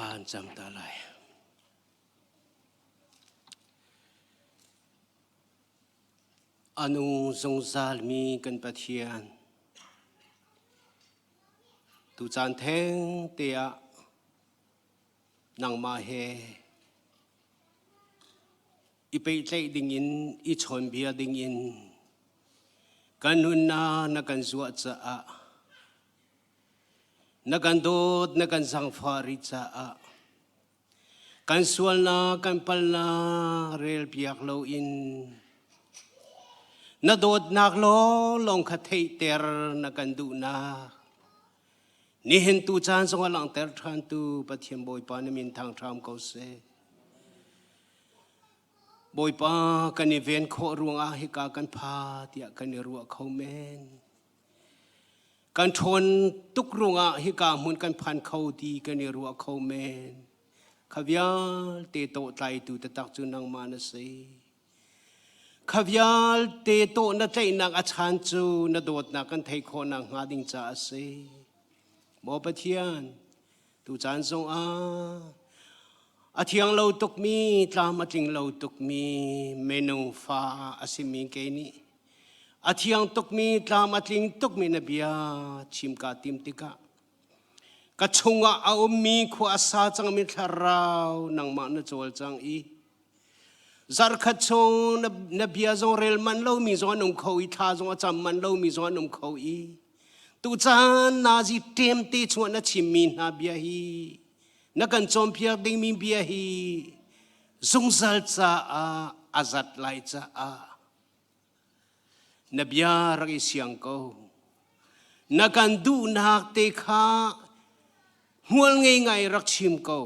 Thla an cam ta lai. A nung zungzalmi kan Pathian, tucaan theng te ah nangmah he i pehtlaih dingin i chawnbia dingin kan nunnak na kan zuah caah na kan dawt na kan zangfah rih caah kan sualnak kan palnak relpiak loin na dawtnak lawnglawng kha theihter na kan duhnak nihin tu caan zong a langhter ṭhantu Pathian Bawipa na min thangṭham ko seh. Bawipa kan i ven khawh ruangah hika kan pha tiah kan i ruah kho men. Kan ṭhawn tuk ruangah hika hmun kan phan kho ti kan i ruah kho men. Kha vialte tawhtlaitu taktak cu nangmah na si. Kha vialte tawh na tlaihnak a chan cu na dawtnak kan theih khawhnak hnga ding caah a si. Maw Pathian, tucaan zongah a thiang lo tukmi, tlam a tling lo tukmi minung fa a simi kei nih a thiang tukmi, tlam a tling tukmi na bia chim kaa tim tikah ka chungah a ummi khua a sa cangmi thlarau nangmah na cawlcang i Zarkhat chung na bia zong rel manh lomi zong an um kho i thla zong a cam manh lomi zong an um kho i tucaan nazi ṭemte chungah na chimmi hna bia hi na kan cawnpiak dingmi bia hi zungzal caah a zat lai caah na bia rak i siang ko. Na kan duhnak te kha hmual ngei ngai rak chim ko.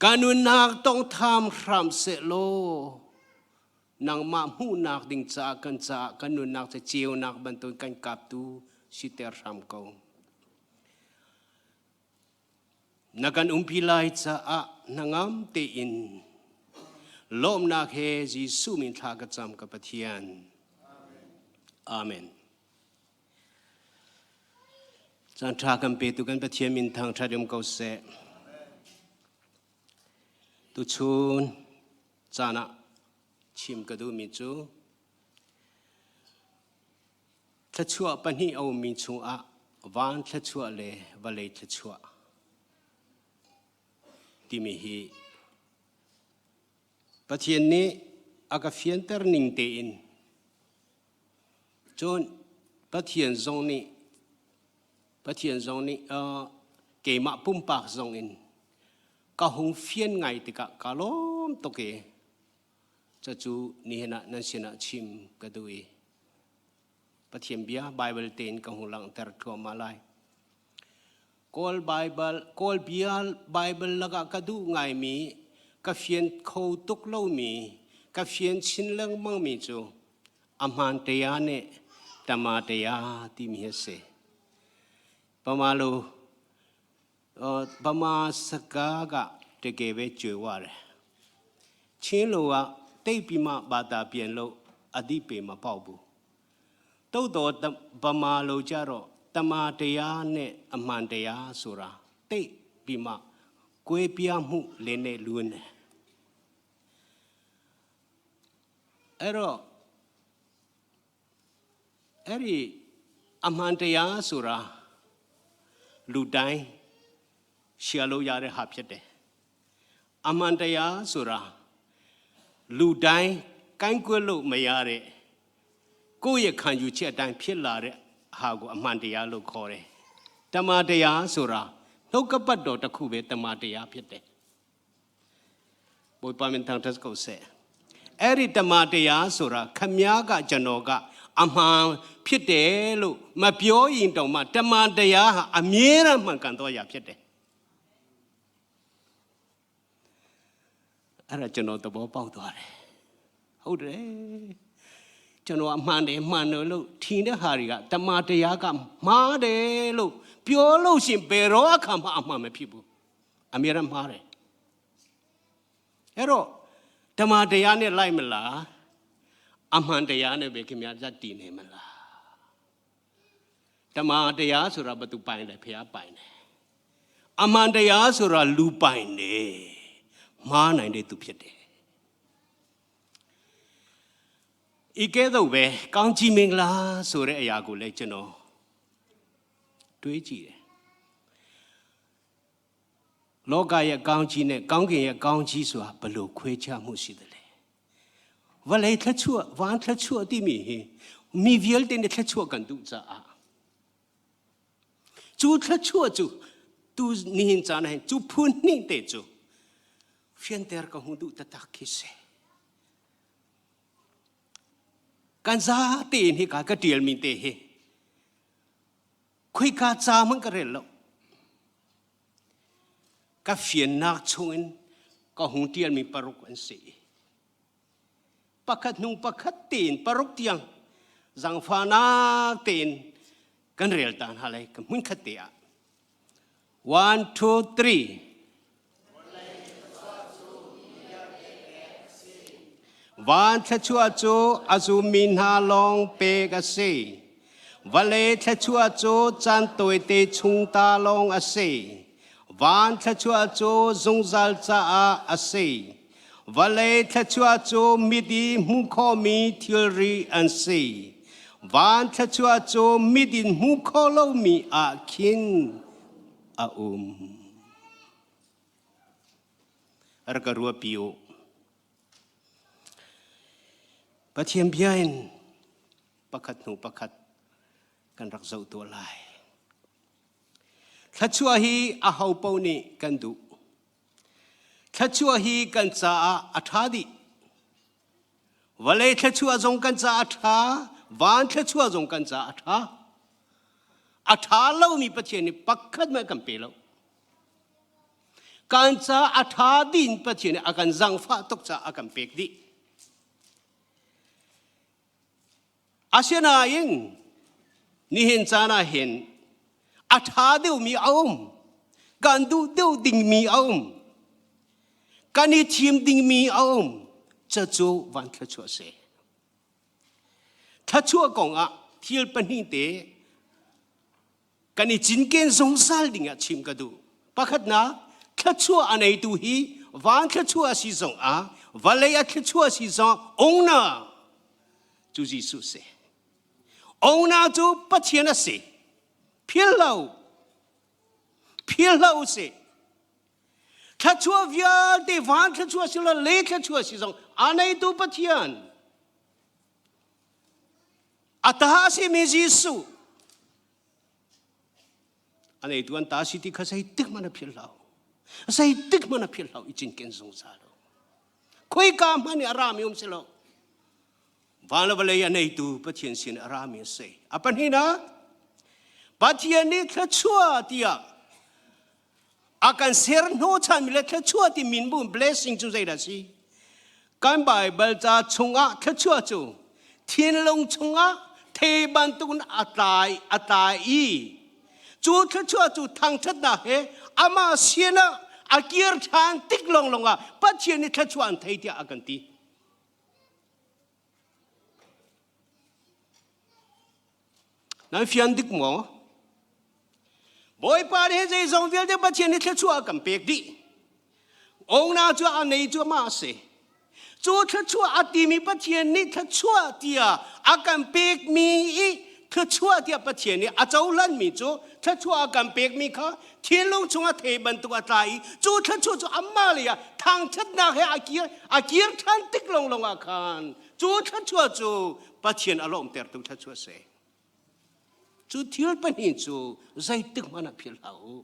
Ka nunnak tawngtham hram sehlaw nangmah hmuhnak ding caah kan caah kan nunnak cu ceunak bantukin kan kaptu siter hram ko. Na kan umpi lai caah hnangam tein lawmnak he Jesuh min thla ka cam ka Pathian. Amen. Caan ṭha kan petu kan Pathian min thangṭhat um ko seh. Tuchun caan ah chim ka duhmi cu thluachuah pahnih a ummi chungah van thluachuah le vawlei thluachuah timi hi Pathian nih a ka fianter ning tein Cun Pathian zong nih Pathian zong nih keimah pumpak zong in ka hung fian ngai tikah ka lawm tuk i cucu nihin ah nan sinah chim ka duh i Pathian bia Bible tein ka hung langhter thluahmah lai. Kawl Bible Kawl bia Bible lakah ka duh ngaimi ka fian kho tuk lomi ka fian chin lengmangmi cu a hmaan tea nih tama tea timi hi a si. Pamalu Bama saka ka teke ve cue ware. Chin lo ah teipi ma bata pian lo adi pe ma pau bu. To to bama lo cha ro tama tea ne ahman tea sura te pi ma kwe pia mu le ne lun. အဲ့တော့အဲ့ဒီအမှန်တရားဆိုတာလူတိုင်းရှာလို့ရတဲ့ဟာဖြစ်တယ်အမှန်တရားဆိုတာလူတိုင်းကိုင်းကွက်လို့မရတဲ့ကိုယ့်ရဲ့ခံယူချက်အတိုင်းဖြစ်လာတဲ့ဟာကိုအမှန်တရားလို့ခေါ်တယ်တမန်တရားဆိုတာနှုတ်ကပတ်တော်တစ်ခုပဲတမန်တရားဖြစ်တယ် ဘိုးပါမင်တန်တက်ကိုဆက်အဲ့ဒီတမန်တရားဆိုတာခမည်းကကျွန်တော်ကအမှန်ဖြစ်တယ်လို့မပြောရင်တောင်မှတမန်တရားဟာအမြဲတမ်းမှန်ကန်တော့ရာဖြစ်တယ်အဲ့ဒါကျွန်တော်သဘောပေါက်သွားတယ်ဟုတ်တယ်ကျွန်တော်အမှန်တယ်မှန်တယ်လို့ထင်တဲ့ဟာတွေကတမန်တရားကမှားတယ်လို့ပြောလို့ရှင်ဘယ်တော့အခါမှအမှန်မဖြစ်ဘူးအမြဲတမ်းမှားတယ် အဲ့တော့ဓမ္မတရားနဲ့လိုက်မလားအမှန်တရားနဲ့ပဲခင်ဗျားဇက်တည်နေမလားဓမ္မတရားဆိုတာဘသူပိုင်လဲဖះပိုင်တယ် အမှန်တရားဆိုတာလူပိုင်တယ်မှားနိုင်တဲ့သူဖြစ်တယ်ဤကဲ့သို့ပဲကောင်းချီးမင်္ဂလာဆိုတဲ့အရာကိုလည်းကျွန်တော်တွေးကြည့်တယ်လောကရဲ့ကောင်းချီးနဲ့ကောင်းကင်ရဲ့ကောင်းချီးဆိုတာဘယ်လိုခွဲခြားမှုရှိသလဲဝလေထချွဝမ်ထချွတိမီဟိမိဗီယလ်တဲ့ထချွကန်တူဇာကျူထချွကျူတူနိဟင်ချာနေကျူဖုန်နိတဲ့ကျူဖျန်တဲကဟုဒုတတခိစေ kan za tein hika ka ṭialmi te hi khoika ca hmanh ka rel lo ka fiannak chungin ka hung ṭialmi paruk an si pakhat hnung pakhat tein paruk tiang zangfahnak tein kan rel ta hna lai ka hmun khat te ah 1 2 3 Van thluachuah cu a zummi hna lawng pek a si. Vawlei thluachuah cu caan tawite chung ta lawng a si. Van thluachuah cu zungzal caah a si. Vawlei thluachuah cu mit i hmuh khawhmi thilri an si. Van thluachuah cu mit in hmuh khawh lomi ah khin a um. Rak ka ruahpi u. Pathian bia in pakhat hnu pakhat kan rak zoh tuah lai. Thluachuah hi a ho paoh nih kan duh. Thluachuah hi kan caah a ṭha dih. Vawlei thluachuah zong kan caah a ṭha, van thluachuah zong kan caah a ṭha. A ṭha lomi Pathian nih pakhat hmanh kan pe lo. Kan caah a ṭha dih in Pathian nih a kan zangfah tuk caah a kan pek dih. Asinain nihin caan ah hin a ṭha deuhmi a um. Kan duh deuh dingmi a um. Kan i thim dingmi a um. Cucu van thluachuah a si. Thluachuah kongah thil pahnih te kan i cinken zungzal ding ah chim ka duh. Pakhatnak, thluachuah a neitu hi van thluachuah a si zong ah vawlei a thluachuah a si zong owner cu Jesuh si. Owner cu Pathian a si. Phil lo. Phil hlah u sih. Thluachuah vialte van thluachuah si lo le thluachuah si zong a neitu Pathian. A ta a simi Jesuh a neitu an ta si ti kha zeitik hmanh a philh lo. Zeitik hmanh a philh lo i cinken zungzal lo. Khoika hmanh i a rami um si lo. Van le vawlei a neitu Pathian sin a rami a si. A pahnihnak, Pathian nih thluachuah tiah a kan ser hnawhchanmi le thluachuah ti min bu blessing cu zeidah a si? Kan Baibal ca chungah thluachuah cu thinlung chungah thei bantukin a tlai a tlai i cu thluachuah cu thangṭhatnak he amah sinah a kir ṭhan tik lawnglawng ah Pathian nih thluachuah an thei tiah a kan ti. Nan fian dik maw? Bawipa nih zeizong vialte Pathian nih thluachuah a kan pek dih. Ongna cu a nei cu amah a si. Cu thluachuah a timi Pathian nih thluachuah tiah a kan pekmi i thluachuah tiah Pathian nih a cohlanmi cu thluachuah a kan pekmi kha thinlung chungah thei bantuk a tla i cu thluachuah cu amah lei ah thangṭhatnak he a kir a kir ṭhan tik lawnglawng ah khan cu thluachuah cu Pathian a lawmhtertu thluachuah a si. Cu thil pahnih cu zeitik hmanh ah philh hlah u.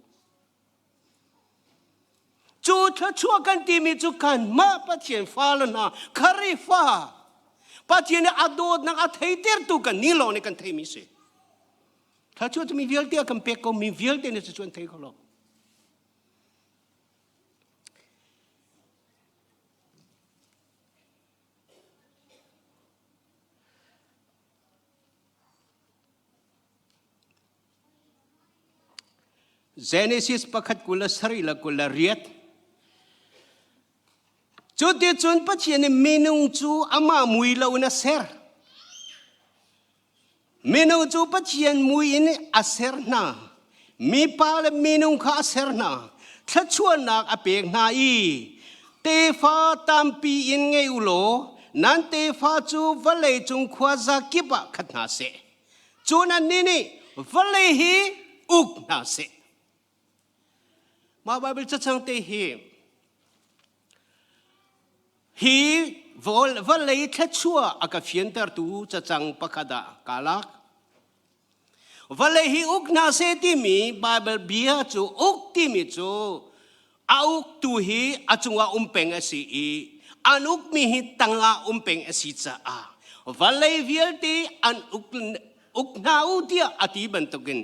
Cu thluachuah kan timi cu kanmah Pathian fale hna Khrihfa Pathian nih a dawtnak a theitertu kan ni lawng nih kan theimi si. Thluachuah cu mi vialte a kan pek ko mi vialte nih cucu an thei kho lo. Genesis pakhat 27 le 28 Cuticun Pathian nih minung cu amah mui lo in a ser. Minung cu Pathian mui in a ser hna. Mipa le minung kha a ser hna. Thluachuahnak a pek hna i tefa tampi in ngei u law nan tefa cu vawlei cung khuaza kip ah khat hna seh. Cun annih nih vawlei hi uk hna seh. Mah Baibal cacang te hi hi vawlei thluachuah a ka fiantertu cacang pakhat ah kaa lak. Vawlei hi uk hna seh timi Baibal bia cu uk timi cu a uktu hi a cungah um peng a si i an ukmi hi tangah um peng a si caah vawlei vialte an uk uk hna u tiah a ti bantukin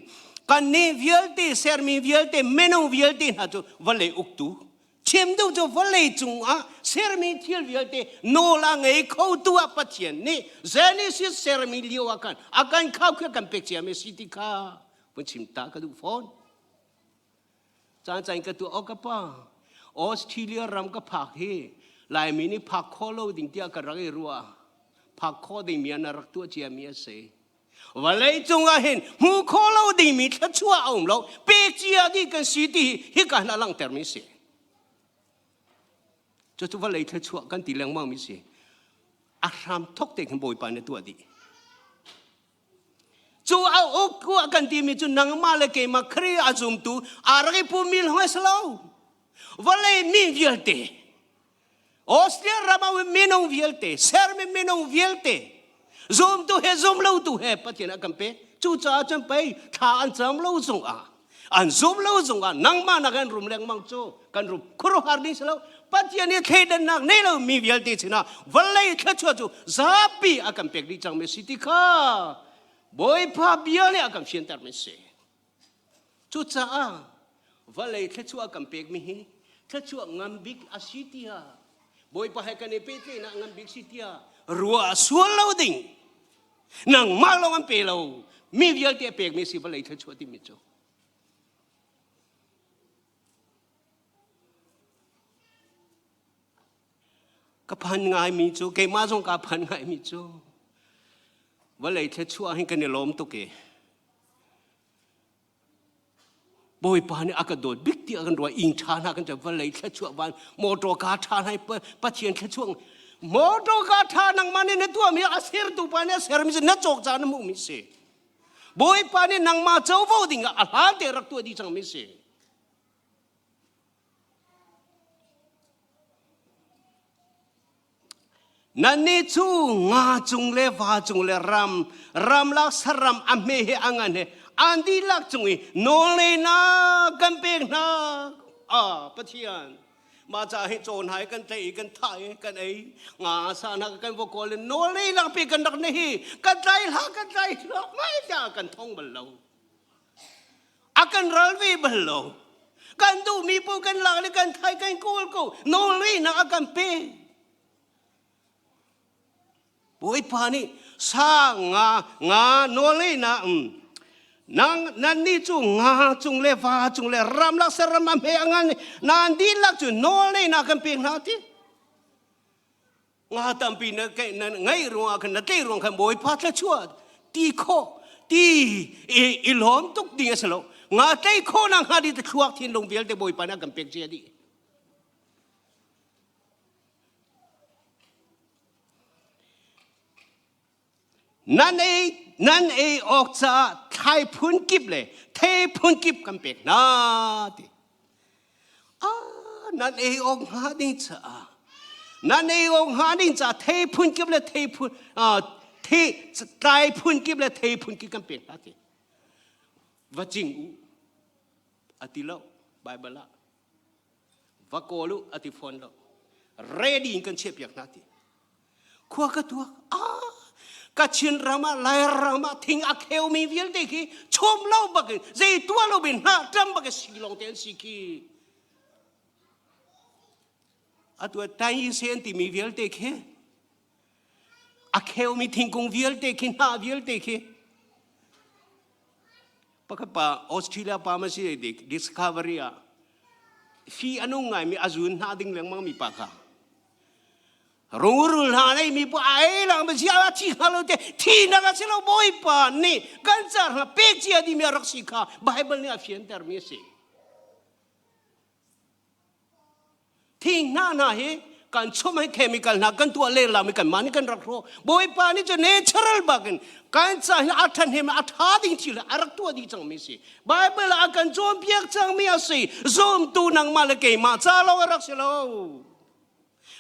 kannih vialte sermi vialte minung vialte hna cu vawlei uktu Chim duh cu vawlei cungah sermi thil vialte nawl a ngei khotu ah Pathian nih Genesis sermi lio ah khan a kan khau khi kan pek ciami si ti kha vun chim ta ka duh fawn. Caan caan ka tuah ka pa Australia ram ka phak hi Laimi nih phak kho lo ding tiah ka rak i ruah. Phak kho dingmi an rak tuah ciami a si. Vawlei cungah hin hmu kho lo dingmi thluachuah a um lo pe cia dih kan si ti hi hika hin a langhtermi si. Cucu vawlei thluachuah kan ti lengmang mi si. A hram thok te khin Bawipa nih tuah dih. Cu a uk a kan timi cu nangmah le keimah Khrih a zumtu aa rak i pummi lawng a si lo. Vawlei mi vialte Austria ram ah minung vialte, sermi minung vialte, zumtu he zumlotu he Pathian a kan pek. Cucaah cun pei thla an cam lo zongah, an zum lo zongah nangmah nak an rum lengmang cu kan rum khuaruahhar ding si lo. Pathian nih thleidannak nei lo mi vialte sinah vawlei thluachuah cu zapi a kan pek dih cangmi si ti kha Bawipa bia nih a kan fiantermi si. Cucaah vawlei thluachuah kan pekmi hi thluachuah ngan bik a si tiah Bawipa he kan i pehtlaihnak ngan bik si tiah ruah sual lo ding nangmah lawng an pe lo mi vialte a pekmi si vawlei thluachuah timi cu ka phan ngaimi cu keimah zong kaa phan ngaimi cu vawlei thluachuah hin kan i lawm tuk i Bawipa nih a ka dawt bik tiah kan ruah ing ṭha hna kan cak vawlei thluachuah van motor ka ṭha hna Pathian thluachuah motor ka ṭha nangmah nih na tuahmi a sertu pa nih a sermi si na cawk ca na hmuhmi si Bawipa nih nangmah covo ding ah a hlan te rak tuah dih cangmi si Nannih cu nga cung le va cung le ram, ramlak saram a hme he a ngan he an dihlak cung i nawlneinak kan pek hna. Ah, Pathian, mah ca hi caw hna hi kan tlaih i kan thah i kan ei nga sa hna kan va kawl i nawlneinak pe kan rak nei hi kan tlai hlah kan tlai hlah mai tiah kan thong bal lo. A kan ral ve bal lo. Kan duhmi paoh kan lak le kan thai kan kawl ko. Nawlngeihnak a kan pe. Bawipa nih sa nga nga nawlngeihnak nang nannih cu nga cung le va cung le ramlak saram a hme a ngan nan dihlak cu nawlngeihnak kan pek hna ti. Nga tampi na na ngeih ruangah khan na tlei ruang khan Bawipa thluachuah ti khawh ti i lawm tuk ding a si lo. Nga tlei khawh nak hnga ding thluak thinlung vialte Bawipa nih a kan pek cia dih. Nan ei nan ei awk caah thlai phun kip le thei phun kip kan pek hna ti. Ah, nan ei awk hnga ding caah nan ei awk hnga ding caah thei phun kip le thei phun thei tlai phun kip le thei phun kip kan pek hna ti. Va cing u a ti lo Bible ah. Va kawl u a ti fawn lo. Ready in kan chiahpiak hna ti. Khua ka tuak ah Kachin ram ah Lai ram ah thing a kheumi vialte khi chum lo bak in zei tuah lo bin hnah ṭam bak in si lawng te an si khi. Atu tai sen timi vialte khi a kheumi thingkung vialte khi hnah vialte khi pakhat pa Australia pa ma si discovery ah fi anung ngaimi a zun hna ding lengmang mi pa kha Rungrul hna nei mi pu ai lang ba zia thi hnga lo te thi nak a si lo bawipa nih kan car hna pek cia dimi a rak si kha Bible nih a fianter mi a si. Thing hna hna hi kan chum hi chemical hna kan tuah len la mi kan mah nih kan rak hrawh. Bawipa nih cu natural bakin kan ca hi a ṭhahnem a ṭha ding thil a rak tuah dih cangmi si. Bible ah a kan cawnpiak cangmi a si. Zumtu nangmah le keimah ca lawng a rak si lo.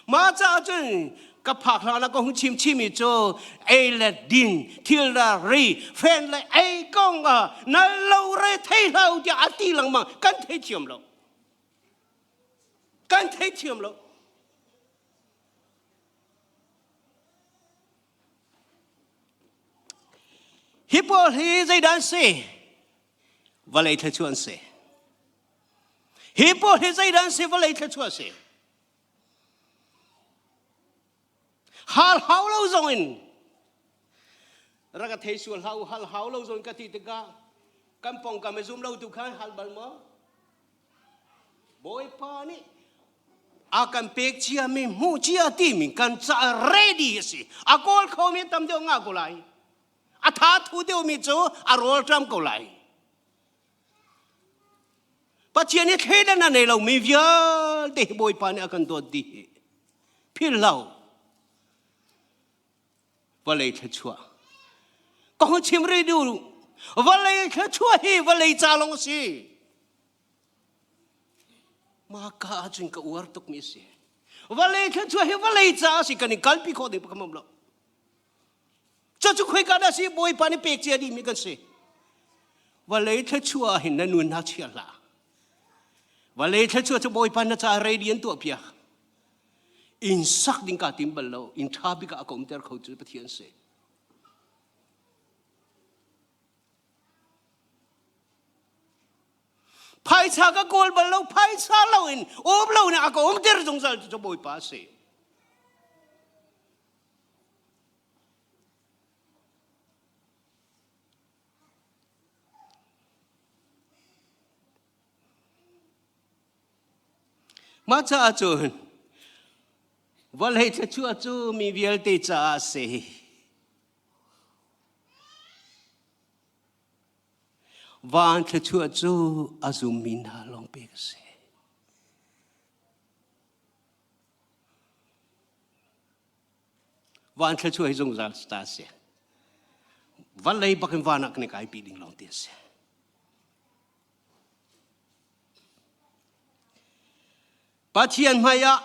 Mah caah cun ka phak hlan ah ka hung chim chimi cu ei le din thil le ri fen le ei kong ah na lo re thei hlah tiah a ti lengmang kan thei thiam lo. Kan thei thiam lo. Hi pawl hi zeidah an si? Vawlei thluachuah an si. Hi pawl hi zeidah an si? Vawlei thluachuah si. Hal hau lo zong in rak ka thei sual hau hal hau lo zong ka ti tikah kan pongkam i zum lo tu khan hal bal maw? Bawipa nih a kan pek ciami hmuh cia timi kan caah ready a si. A kawl khomi tam deuh ngah ko lai. A tha thu deuhmi cu a rawl ṭam ko lai. Pathian hi thleidan a nei lomi vialte hi Bawipa nih a kan dawt dih. Phil lo. Vawlei thluachuah. Ka hung chim rih duh. Vawlei thluachuah hi vawlei ca lawng a si. Mah ka ahcun ka uar tukmi a si. Vawlei thluachuah hi vawlei ca a si kan i kalpi khawh ding pakhat um lo. Cucu khoika dah si Bawipa nih pek cia dihmi kan si. Vawlei thluachuah hin na nun hna chia hlah. Vawlei thluachuah cu Bawipa na caah ready an tuah piak. Inn sak ding kaa tim bal lo. Inn ṭha bik ah a ka umter kho cu Pathian si. Phaisa ka kawl bal lo, phaisa lo in um lo in a ka umter zungzal cu Bawipa a si. Mah caah cun vawlei thluachuah cu mi vialte caah a si. Van thluachuah cu a zummi hna lawng pek a si. Van thluachuah hi zungzal ta a si. Vawlei bakin van ah kan i kaipi ding lawng ti a si. Pathian hmai ah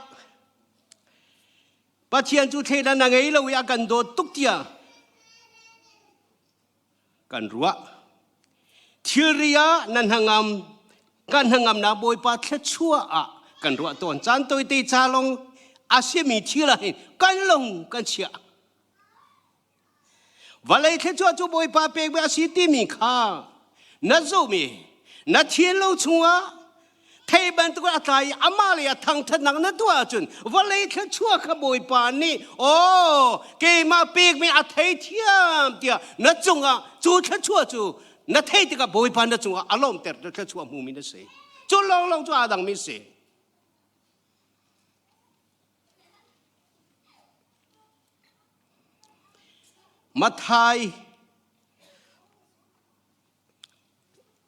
Pathian cu thleidan a ngei lo i a kan dawt tuk tiah kan ruah. Thilri ah nan hnangam kan hnangamnak Bawipa thluachuah ah kan ruah tawn. Caan tawite ca lawng a simi thil ah hin kan lung kan chiah. Vawlei thluachuah cu Bawipa pekmi a si timi kha na zumh i na thinlung chungah thei bantuk a tlai i amah lei ah thangṭhatnak na tuah ahcun vawlei thluachuah kha Bawipa nih aw keimah pekmi a theithiam tiah na cungah cu thluachuah cu na theih tikah Bawipa na cungah a lawmter tu thluachuah hmumi na si. Cu lawnglawng cu aa dangmi si. Matthai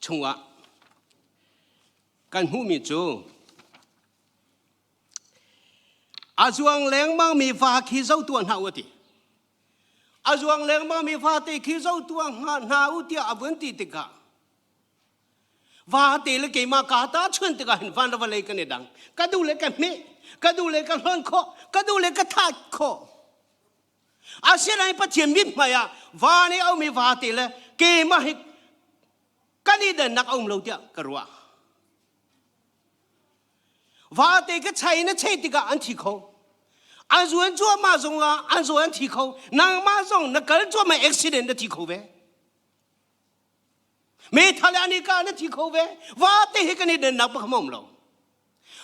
chungah kan hmuhmi cu a zuang lengmangmi va khi zo tuah hna u a ti. A zuang lengmangmi vate khi zo tuah hna u tiah a vun ti tikah vate le keimah ka ta chun tikah hin van le vawlei kan i dang. Ka duh le ka hmeh, ka duh le ka hlonh khawh, ka duh le ka that khawh. Asinain Pathian mithmai ah van i a ummi vate le keimah hi kan i dannak a um lo tiah ka ruah. Vate ka chai na chei tikah an thi kho. An zuan cuahmah zongah an zaw an thi kho. Nangmah zong na kal cuahmah accident na thi kho ve. Meithal le an i kah na thi kho ve. Vate hi kan i dannak bak um lo.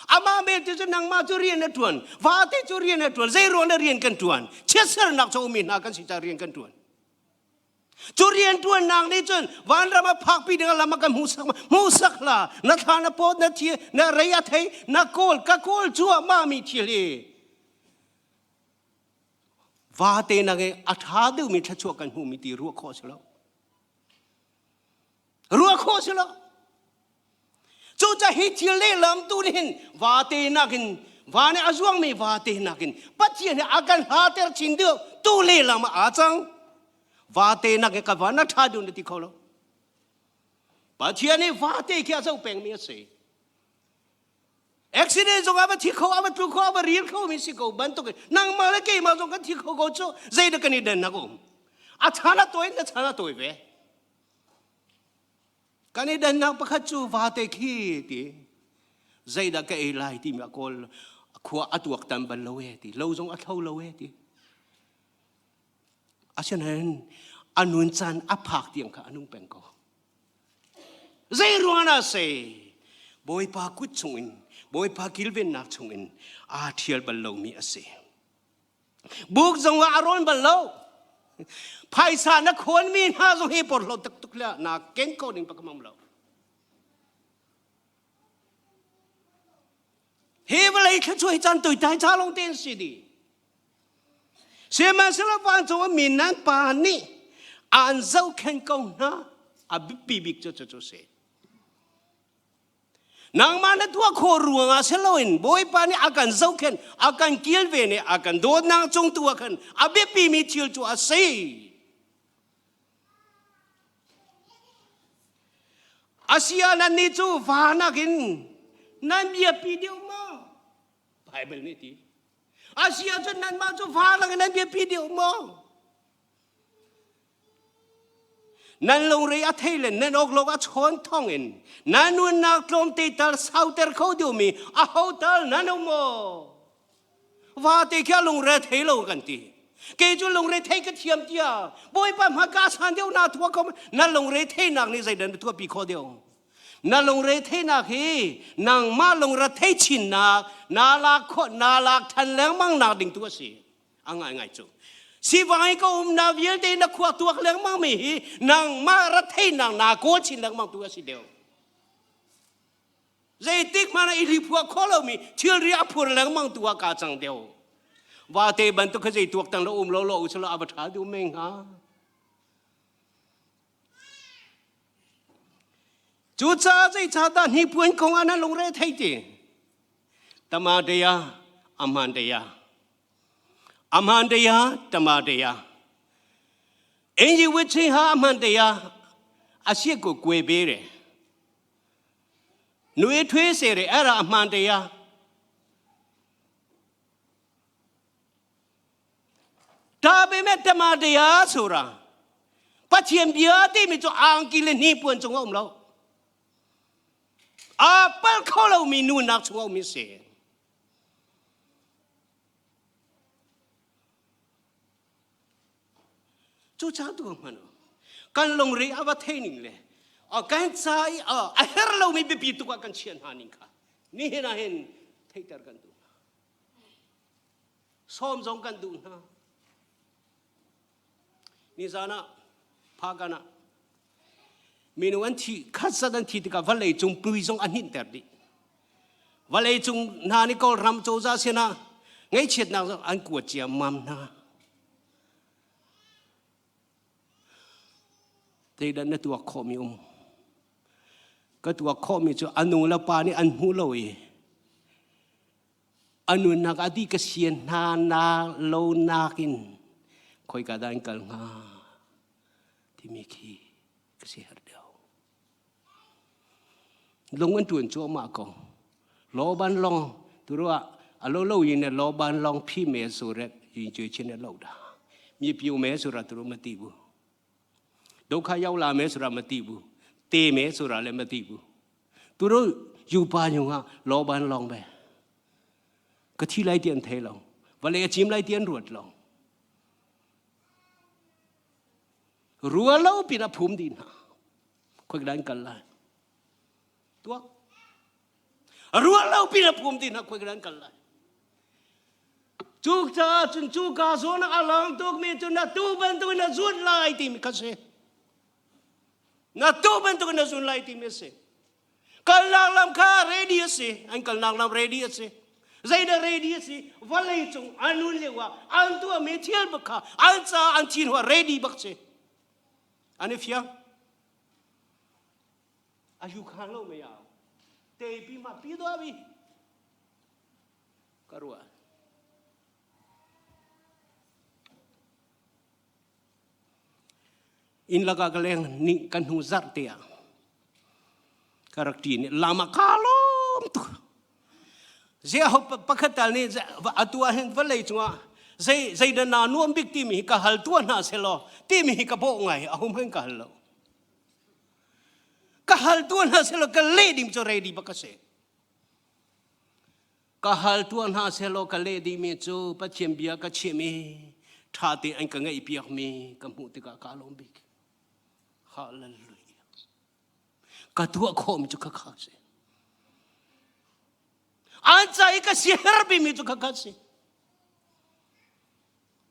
Amah belte cu nangmah cu rian na ṭuan, vate cu rian na ṭuan, zei ruang na rian kan ṭuan? Chiatsernak cu umi hna kan si caah rian kan ṭuan. Cu rian ṭuannak nih cun vanram a phakpi ding lam a kan hmuhsak hmuhsak hla na thla na pawt na thi na rei a thei na kawl ka kawl cuahmah mi thil hi vate nak i a ṭha deuhmi thluachuah kan hmuhmi ti ruah khawh a si lo. Ruah khawh si lo. Cucaah hi thil lehlam tu nih hin vate nakin Va nih a zuangmi vate nakin Pathian he a kan hlater chin deuh tu lehlam ah aa cang. Vate nakin ka van a ṭha deuh na ti kho lo. Pathian nih vate khi a zoh pengmi a si. Accident zong a va thi kho, a va tlu kho, a va ril kho mi si ko bantuk in nangmah le keimah zong kan thi kho ko cu zeidah kan i dannak um. A chan a tawi na chan a tawi ve. Kan i dannak pakhat cu vate khi ti zeidah ka ei lai timi a kawl khua a tuaktan bal lo e ti lo zong a thlo lo e ti. Asinain a nun caan a phak tiang kha a nung peng ko. Zei ruang dah si? Bawipa kut chungin, Bawipa kilvennak chungin aa ṭhial bal lomi a si. Buk zong ah a rawn bal lo. Phaisa na khawnmi hna zong hi porhlawt tuk le na ken ko ding pakam lo. Hi vawlei thluachuah hi caan tuitai ca lawng te an si dih. Sihmanhsehlaw vancung a mi nan pa nih aan zohkhenh ko hna. A biapi bik cu cucu si. Nangmah na tuah khawh ruangah si loin Bawipa nih a kan zohkhenh, a kan kilven i a kan dawtnak cung tu ah khan a biapimi thil cu a si. Asia nannih cu va nakin nan biapi deuh maw? Bible nih ti. Asia cun nanmah cu va nakin nan biapi deuh maw? Nan lungre a thei le nan awklok a chawn thawngin nan nunnak tlawmte tal sauter kho deuhmi aho tal nan um maw? Vate khi a lungre thei lo kan ti. Kei cu lungre thei ka thiam tiah Bawipa hma ka san deuh na thua kho na lungre theinak nih zeidan na tuahpi kho deuh? Na lungre theinak hi nangmah lungre thei chinnak na lak khawh na lak than lengmang nak ding tu a si. A ngaingai cu sivai ka umnak vialte na khua tuak lengmang mi hi nangmah ra theinak naa kawl chin lengmang tu a si deuh. Zeitik hmanh ah i hliphuah khawh lomi thilri a phur lengmang tu ah kaa cang deuh. Vate bantuk kha zei tuak tang lo um lo lo usila a va ṭha deuh men hnga. Cucaah zeicahdah hnipuan kong ah na lungre thei ti? Tama dea, aman dea. Aman dea, tama dea. Enyi wit ha aman dea, asia ko kwe bere. နွေးထွေးစေတယ်အဲ့ဒါအမှန်တရားဒါပေမဲ့တမန်တရားဆိုတာပချင်ပြတိမိဆိုအန်ကီလနိပွန်ချုံအောင်လို့အာပလခေါလုံးမီနုနာချုံအောင်မစေ Cu ca tu hman kan lungre a va thei ning le kan ca i a her lomi biapi tuk ah kan chiah hna ning kha nihin ah hin theihter kan duh hna. Sawm zong kan duh hna. Nizan ah Phagan ah minung an thi khat zat an thi tikah vawlei cung pui zong a hninhter dih. Vawlei cung hna nih Kawlram cozah sinah ngaihchiatnak zong an kuat ciammam hna. Zeidah na tuak khawhmi um? Ka tuak khawhmi cu a nu le pa nih an hmu lo i a nunnak a dih ka sian hna na lo nakin khoika dah an kal hnga timi khi ka si herh deuh. Lung an ṭuan cuahmah ko. Lo ban long turu ah a lo lo yin lo ban long phi me su re yin chui chin lo da. Mi piu me su ra turu ma ti bu. Dokha yau la me su ra ma ti bu. Te me su ra le ma ti bu. Turu yu pa nyung ah lo ban long be. Ka thi lai ti an thei lo. Vale a chim lai ti an ruat lo. Rua lo pin a phum dih hna. Khoi dan kal lai. Tuak. Rua lo pin a phum dih hna khoi dan kal lai. Cu caah cun cu ka zawn a lang tukmi cu na tu bantuk in na zun lai timi kha si. Na tu bantuk in na zun lai timi a si. Kalnak lam kha ready a si. An kalnak lam ready a si. Zeidah ready a si? Vawlei cung an nun lio ah an tuahmi thil bak kha an caah an thi hnuah ready bak si. An i fiang. A yu khan lo mei au. Te pi ma pi do bi. Ka ruah. Inn lakah ka leng ni kan hnu zarh te ah ka rak ṭin i lam ah kaa lawm tuk. Ziah ho pakhat tal nih atu ah hin vawlei cungah zei zeidah naa nuam bik timi hi ka hal tuah hna selaw timi hi ka bawh ngai a hum hen ka hal lo. Ka hal tuah hna selaw ka leh ding cu ready bak ka si. Ka hal tuah hna selaw ka leh dihmi cu Pathian bia ka chim i ṭha tein an ka ngaihpiakmi ka hmuh tikah kaa lawm bik. Hallelujah. Ka tuah khawhmi cu khakha si. An ca i ka siaherhbimi cu khakha si.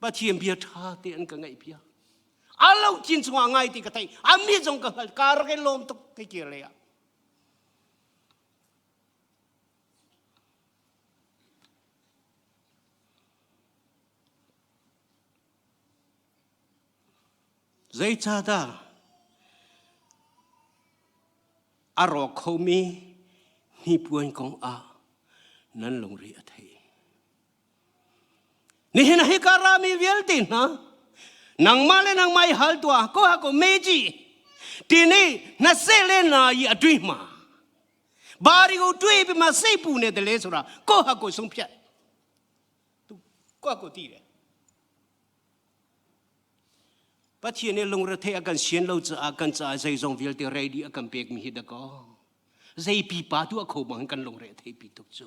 Pathian bia ṭha tein an ka ngaihpiak. A lo cin chungah ngai ti ka theih. A mi zong ka hngalh. Ka rak i lawm tuk ka kir lei ah. Zeicahdah a rawk khomi hnipuan kong ah nan lungri a thei? Nihin ah hika rami vialte hna nangmah le nangmah i hal tuah ko ha ko meji tini na se le na i a tui ma bari ko tui pi ma sei pu ne de le sura ko ha ko sung phiat tu ko ko ti le Pathian nih lungrethei a kan sian lo caah kan caah zeizong vialte ready a kan pekmi hi dakaw. Zei pipa tuah kho bang kan lungre a thei pi tuk cu.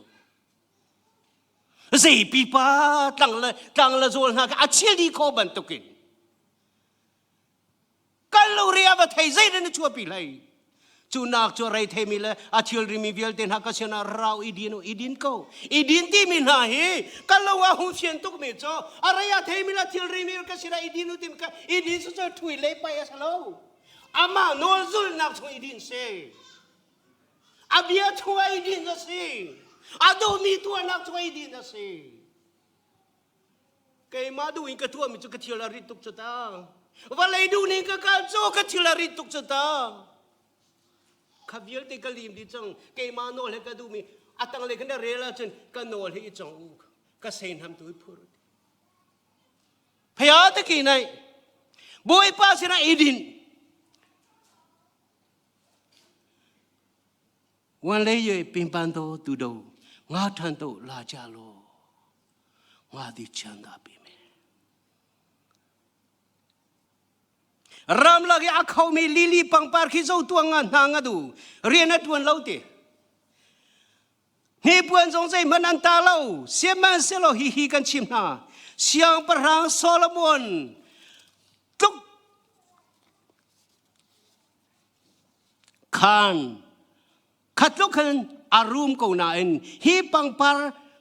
Zei pipa tlang le tlang le zawl hna kha a chil dih kho bantukin kan lungre a va thei zei na chuahpi hlei. Cu nak cu rei theimi le a thilrimi vialte hna ka sinah rau i din u i din ko. I din timi hna hi kan lo ah hung fian tukmi cu a rei a theimi le thilrimi ka sinah i din u timi ka i din cu cu thui le pai a si lo. Amah nawl zulhnak chung i din si. A bia chungah i din a si. A duhmi tuahnak chungah i din a si. Keimah duh in ka tuahmi cu ka thil a rit tuk cu ta. Vawlei duh ning ka kal cu ka thil a rit tuk cu ta. Kha vialte ka lim dih cang. Keimah nawl he ka duhmi a tanglei khan na rel ahcun ka nawl hi i cong u. Ka seinham tu i phur. Phaya te ki nai. Bawipa sinah i din. Wan le ye pingpan to tu do nga than to la cha lo nga di chan da pi me ram lak i a khomi lili pangpar khi zo tuang nga hna nga du rian a tuan lo ti hnipuan zong zeihmanh an ta lo sihmanhsehlaw hi hi kan chim hna siangpahrang Solomon tluk Khan khat tluk khan a rum ko nain hi pangpar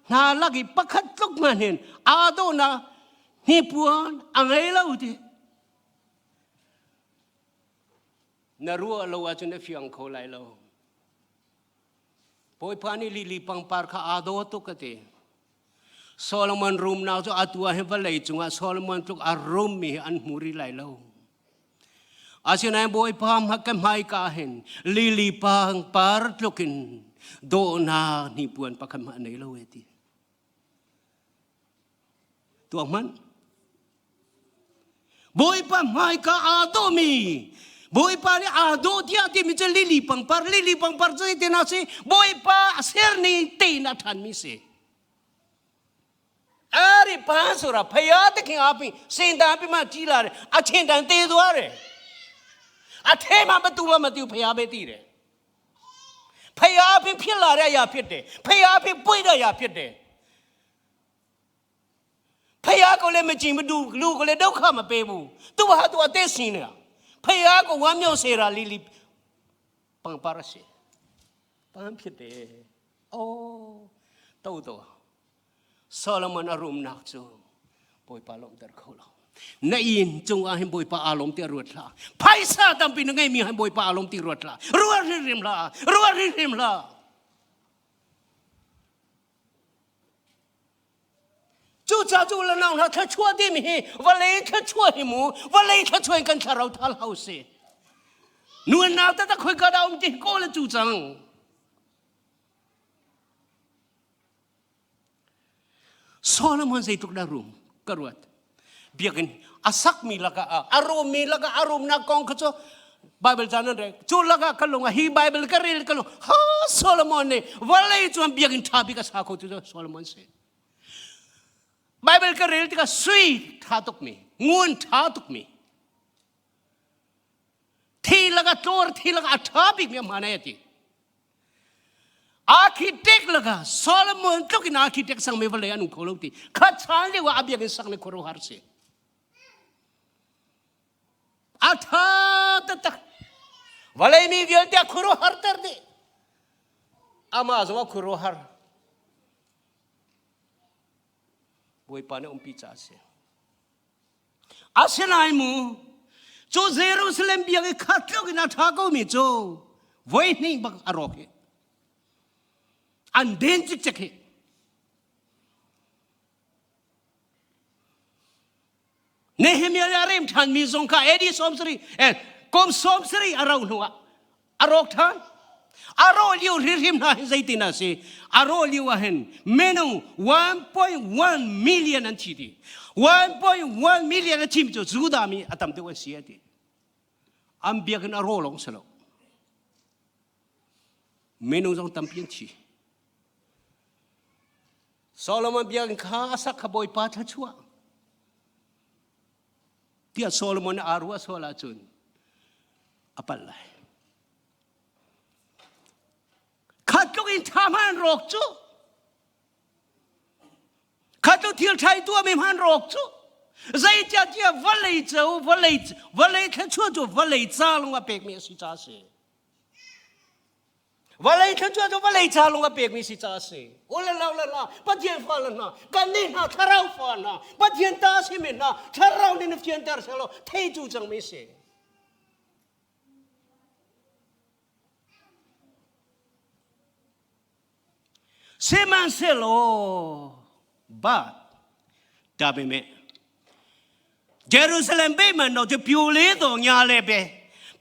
hna lak i pakhat tluk hmanh hin aa dawhnak hnipuan a ngei lo ti. Na ruah lo ahcun na fiang kho lai lo. Bawipa nih lili pangpar kha aa daw tuk a ti. Solomon rumnak cu atu ah hin vawlei cungah Solomon tluk a rummi hi an hmu rih lai lo. Asinain Bawipa ka hmaika hin lili pangpar tluk in dawhnak hnipuan pakhat hmanh a nei lo e ti. Tuak hmanh. Bawipa hmaika aa dawhmi Bawipa nih aa dawh tiah timi cu lili pangpar lili pangpar cu zeitin a si Bawipa a serning tein a ṭhanmi si. Ari pa sura phaya te khing api senda pi ma chi la re a chen dang te dua re a the ma ba tu ma ma tiu phaya be ti re phaya pi phil la re ya phit de phaya pi pui da ya phit de ဖယားကိုလည်းမကြည့်မတူလူကိုလည်းဒုက္ခမပေးဘူးသူဟာသူအသက်ရှင်နေတာဖယားကိုဝမ်းမြောက်စေတာလီလီပန်ပါရစေပန်းဖြစ်တယ်အော်တောတော့ဆောလမန်အရုံnak cu Bawipa lawmhter kho lo na inn cung ah hin Bawipa aa lawm ti ruat hlah phaisa tampi na ngeimi hin Bawipa aa lawm ti ruat hlah ruat hrimhrim hlah ruat hrimhrim hlah Cucaah cu le nau hna thluachuah timi hi vawlei thluachuah hi mu vawlei thluachuah in kan thlarau thal hau si. Nu le nau taktak khoika dah um ti ko le cu cang. Solomon zeitluk dah rum ka ruat. Biakinn a sakmi lakah a rummi lakah a rumnak kong kha cu Bible ca nan rel. Cu lakah ka lung ah hi Bible ka rel ka lung ha Solomon nih vawlei cuan biakinn ṭha bik a sa kho tu cu Solomon si. Bible ka rel tikah sui ṭha tukmi, ngun ṭha tukmi, thi lakah tlawr thi lakah a ṭha bikmi a hmaan ai a ti. Architect laka Solomon tluk in architect sangmi vawlei an um kho lo ti. Kha chan lio ah a biakinn sak ni khuaruahhar si. A tha taktak. Vawlei mi vialte a khuaruahhar ter dih. Amah zong a khuaruahhar. Bawipa nih umpi ca a si. Asinain mu, cu Jerusalem biak i khat tluk in a ṭha komi cu voihnih bak a rawk hi. An den cikcek hi. Nehemiah nih a rem ṭhanmi zong kha AD 70 eh, kum 70 a rauh hnuah a rawk ṭhan. A rawh lio hrimhrim hna hi zeitin a si? A rawh lio ah hin minung 1.1 million an thi ti. 1.1 million a thimi cu Judah mi a tam deuh an si a ti. An biakinn a rawh lawng si lo. Minung zong tampi an thi. Solomon biakinn kha a sak kha Bawipa thluachuah. Tiah Solomon aa ruah sual ahcun a palh lai. Kha tluk in ṭha hman rawk cu kha tluk thil ṭha i tuahmi hman rawk cu zeicahtiah vawlei cu vawlei vawlei thluachuah cu vawlei ca lawng a pekmi a si ca a si. Vawlei thluachuah cu vawlei ca lawng a pekmi si ca a si. U le lo le hna, Pathian fale hna, kannih hna thlarau fa hna, Pathian ta a simi hna, thlarau nih na fianter selaw thei cu cangmi si. Sihmanhsehlaw but ဒါပေမဲ့ Jerusalem ဗိမာန်တော်就ပြိုလဲတော်ညာလည်းပဲ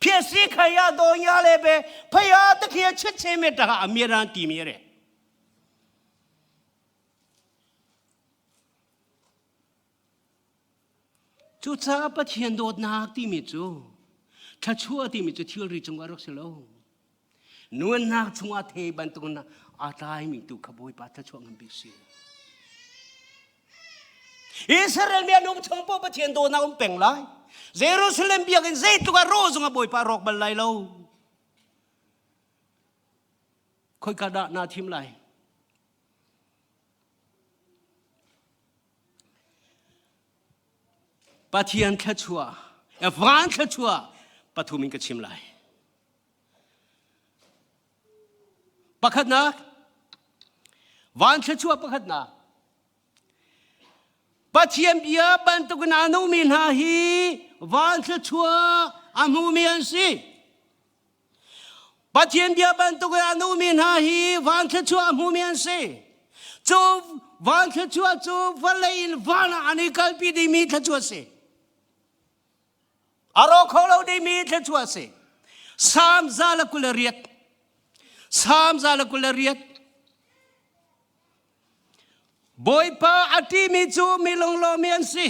ဖြစ်စည်းခံရတော်ညာလည်းပဲဖယားသခင်ချစ်ချင်းမြတ်တာအမြဲတမ်းတည်မြဲတယ် Cucaah Pathian dawtnak timi cu thluachuah timi cu thilri cungah rak si lo. Nuannak chungah thei bantukin aa tlaimi tu kha Bawipa thluachuah ngan bik si. Israel mi an um chung poh Pathian dawtnak um peng lai. Jerusalem biakinn zeitluk a rawh zongah Bawipa rawk bal lai lo. Khoika dah naa thim lai? Pathian thluachuah, van thluachuah pathum in ka chim lai. Pakhatnak, van thluachuah pakhatnak. Pathian bia bantukin aa nungmi hna hi van thluachuah a hmumi an si. Pathian bia bantuk in a nungmi hna hi van thluachuah a hmumi an si. Cu van thluachuah cu vawlei in van ah an i kalpi dingmi thluachuah a si. A rawk kho lo dingmi thluachuah a si. Salm 128 Salm 128 Bawipa a ṭihmi cu mi lunglawmi an si.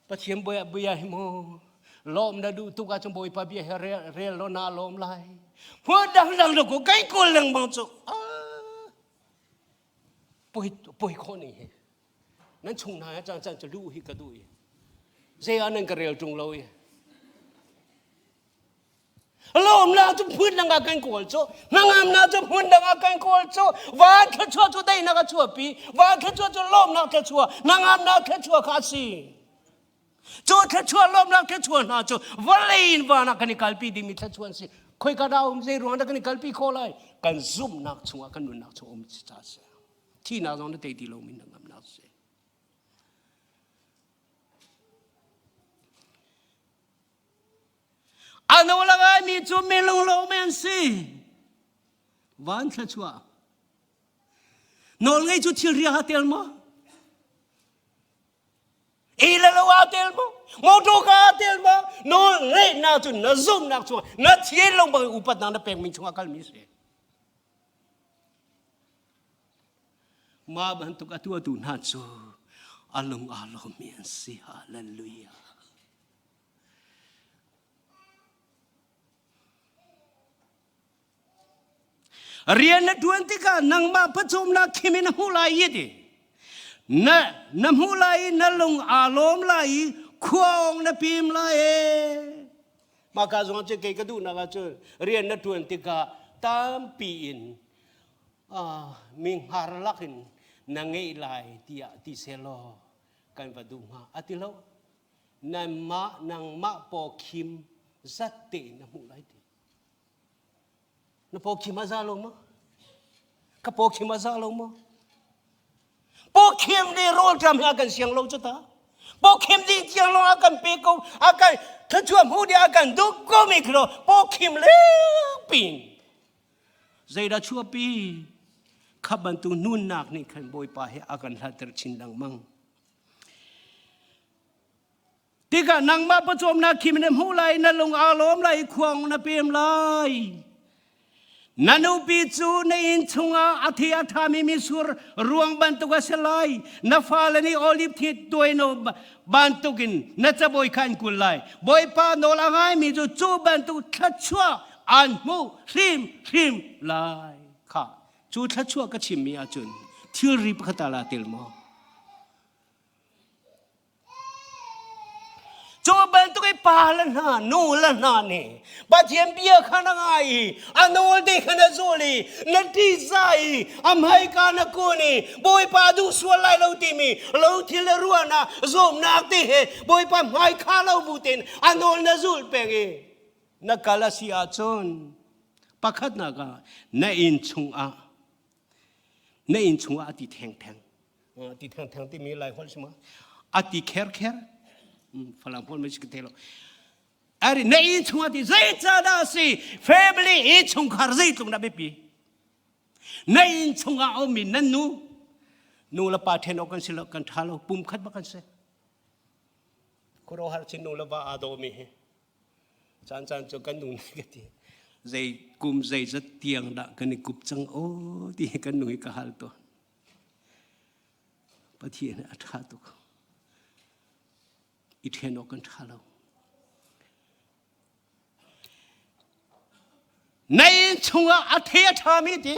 Pathian bia hi mu lawm na duh tuk ahcun Bawipa bia hi rel law naa lawm lai. Hmun dangdang lo ko kai kawl lengmang cu poi poi khawh ning hi nan chung hna caan caan cu luh hi ka duh i zei ah nan ka rel ṭung lo i Lawmnak cu hmun dang ah kan kawl cu, hnangamnak cu hmun dang ah kan kawl cu, van thluachuah cu daihnak a chuahpi, van thluachuah cu lawmnak thluachuah, hnangamnak thluachuah kha a si. Cu thluachuah lawmnak thluachuah hna cu vawlei in van ah kan i kalpi dingmi thluachuah an si. Khoika dah um zei ruang dah kan i kalpi khawh lai? Kan zumhnak chungah kan nunnak chung um si ca si. Thihnak zong na tei ti lomi hnangamnak si. A nawl a ngaimi cu mi lunglawm an si. Van thluachuah. Nawlngei cu thilri ah tel maw? Ei le lo aa tel maw? Motor ka aa tel maw? Nawl ngeihnak cu na zumhnak chungah na thian lo bang upatnak na pekmi chungah kalmi si. Mah bantuk a tuahtu hna cu a lung aa lawmmi an si. Hallelujah. Rian na ṭuan tikah nangmah pawcawmnak khim in na hmuh lai i ti. Na, na hmuh lai i na lung aa lawm lai i khua awng na pim lai ee. Mah ka zong cu kei ka duhnak ahcun rian na ṭuan tikah tampi in uh, mi hngar lakin na ngeih lai tiah ti selaw kan va duh hnga. A ti lo. Nangmah nangmah paw khim zat tein na hmuh lai ti. Na pawkhim a za lo maw? Ka pawkhim a za lo maw? Pawkhim nih rawlṭam hi a kan siang lo cu ta. Pawkhim ding tiang lawng a kan pe ko, a kan thluachuah hmu ding a kan duh ko mi khi pawkhim lengpin. Zeidah chuahpi? Kha bantuk nunnak nih khan Bawipa he a kan hlatter chin lengmang. Tikah nangmah pawcawmnak khim na hmuh lai, na lung aa lawm lai, khuang na pem lai. Na nupi cu na inn chungah a thi a ṭhami mitsur ruang bantuk a si lai. Na fale nih oliv thi tuaino bantukin na cabawi kha an kul lai. Bawipa nawl a ngaimi cu cu bantuk thluachuah an hmuh hrimhrim lai. Kha cu thluachuah ka chimmi ahcun thilri pakhat ah laa tel maw? Cu bantuk i pa le hna, nu le hna nih Pathian bia kha na ngai i a nawl te kha na zul i na ṭihzah i a hmaika na kun i Bawipa duh sual lai lo timi lo thil le ruahnak zawmnak te he Bawipa hmai kha lo bu tein a nawl na zul peng i na kal a si ahcun pakhatnak ah na inn chungah na inn chungah a ti thengtheng ti thengtheng timi lai holh si ma a ti kher kher falam holh ma si te lo ari na inn chungah ti zeicadah si family i chungkhar zeitluk na biapi na inn chungah a ummi nan nu nu le pa then awk kan si lo kan tha lo pum khat bak kan si khuaruahhar chin nu le va aa dawmi hi Caan caan cu kan nu nih ka ti zei kum zeizat tiang dah kan i kup cang aw ti hi kan nu hi ka hal tawn. Pathian a ṭha tuk. I ṭhen awk kan ṭha lo. Na inn chungah a thei a ṭhami ti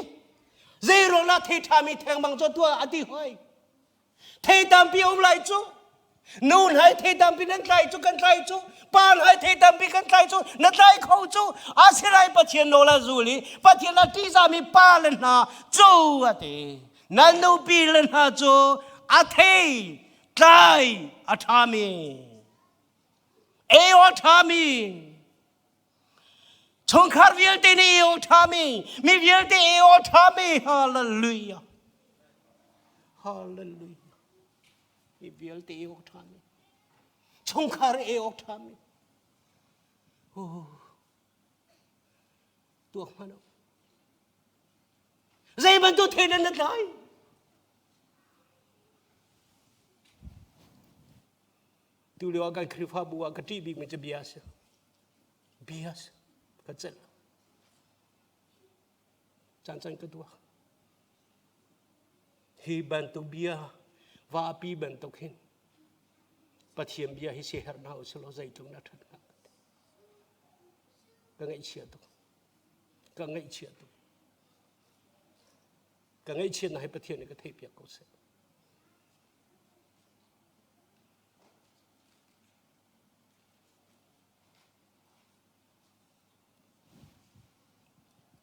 zei ruang dah thei ṭhami thengmang cu tuah a ti hoi. Thei tampi um lai cu. Nu hnai thei tampi nan tlai cu kan tlai cu. Pa hnai thei tampi kan tlai cu. Na tlai kho cu. Asirai Pathian nawl a zul i Pathian a ṭihzahmi pa le hna cu a ti. Nan nupi le hna cu a thei tlai a ṭhami. Ei a ṭhami. Chungkhar vialte nih ei awk ṭhami, mi vialte ei awk ṭhami, hallelujah. Hallelujah. Mi vialte ei awk ṭhami, chungkhar ei awk ṭhami. Oh. Tuak hmanh u. Zei bantuk thei nan na tlai? Tu lio ah kan Khrihfabu ah ka ṭih bikmi cu bia a si. Bia a si. Ka celh. Caan ka duak. Hi bantuk bia vapi bantuk hin Pathian bia hi siaherh hna usih law zeitluk na ṭhat hnga. Ka ngaihchia tuk. Ka ngaihchia tuk. Ka ngaihchiatnak hi Pathian nih ka theihpiak ko seh.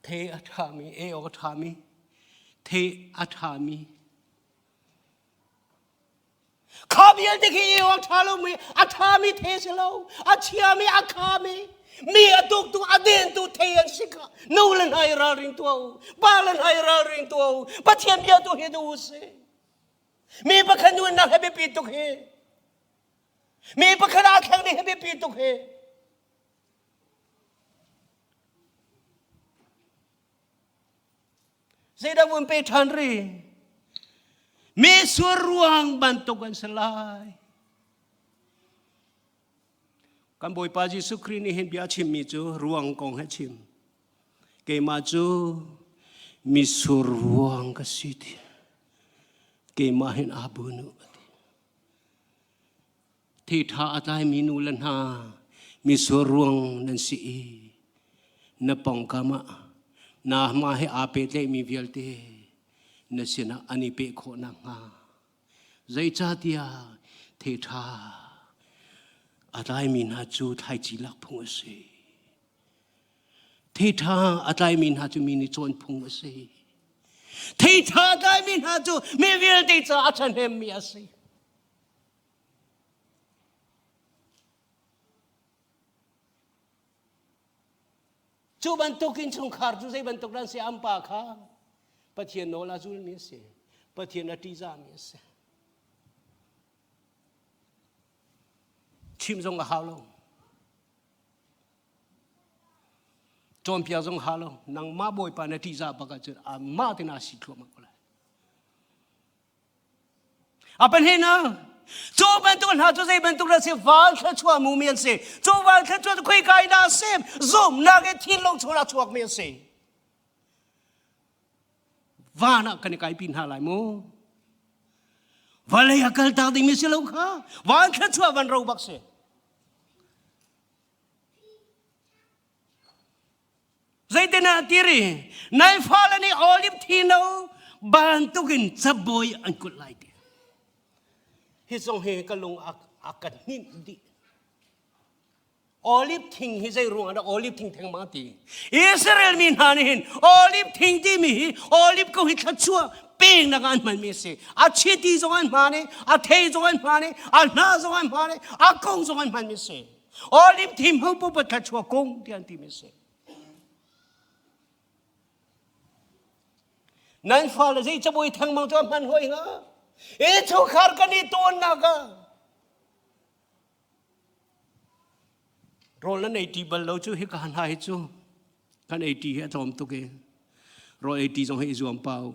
Thei a ṭhami, ei awk a ṭhami, thei a ṭhami. Kha vialte khi ei awk ṭha lomi, a ṭhami thei a si lo, a chiami, a khami, mi a tuktu, a dentu thei an si kha. Nu le hna i ralring tuah u, pa le hna i ralring tuah u, Pathian bia tu hi duh u sih. Mi pakhat nunnak hi biapi tuk hi. Mi pakhat aa thleng ding hi biapi tuk hi. Zeidah vun pe ṭhan ri? Mi sur ruang bantuk an si lai. Kan Bawipa Jesuh Khrih nih hin bia a chimmi cu ruang kong he chim. Keimah cu misur ruang ka si ti. Keimah hin aa bun u a ti. Thei ṭha a tlaimi nu le hna mitsur ruang nan si i na pawngkam ah na hma he aa pehtlaihmi vialte na sinah an i peh khawh nakhnga zeicahtiah thei ṭha a tlaimi hna cu thlaici lak phung a si. Thei ṭha a tlaimi hna cu mi nih cawn phung a si. Thei ṭha a tlaimi hna cu mi vialte caah a ṭhahnemmi a si. Cu bantuk innchungkhar cu zei bantuk dah an si an pa kha Pathian nawl a zulmi a si. Pathian a ṭihzahmi a si. Chim zong a hau lo. Cawnpiak zong hau lo. Nangmah Bawipa na ṭihzah bak ahcun amah te na si thluahmah ko lai. A pahnihnak, cu bantuk hna cu zei bantuk dah si van thluachuah mumi an si. Cu van thluachuah cu khoika in dah a si? Zumhnak i thinlung chung ah chuakmi an si. Van ah kan i kaipi hna lai mu. Vawlei a kaltak dingmi si lo kha. Van thluachuah van ro bak si. Zeitin ah tiri nai fale nih olive thino bantukin cabawi an kulh lai ti. Hi zong hi ka lung a, a ka hninh dih. Olive thing hi zei ruang ah dah olive thing thengmang ti. Israel mi hna nih hin olive thing timi hi olive ko hi thluachuah peknak an hmanmi a si. A chiti zong an hman i, a thei zong an hman i, a hnah zong an hman i, a kung zong an hmanmi a si. Olive thim ho popo thluachuah kung ti an timi a si. Nan fale zei cabuai thengmang cu a hman hoi hnga? Innchungkhar kan i tawnnak ah rawl nan ei ṭi bal lo cu hika hna hi cu kan ei ṭi hi a tlawm tuk i rawl ei ṭi zong hi i zuam pah u.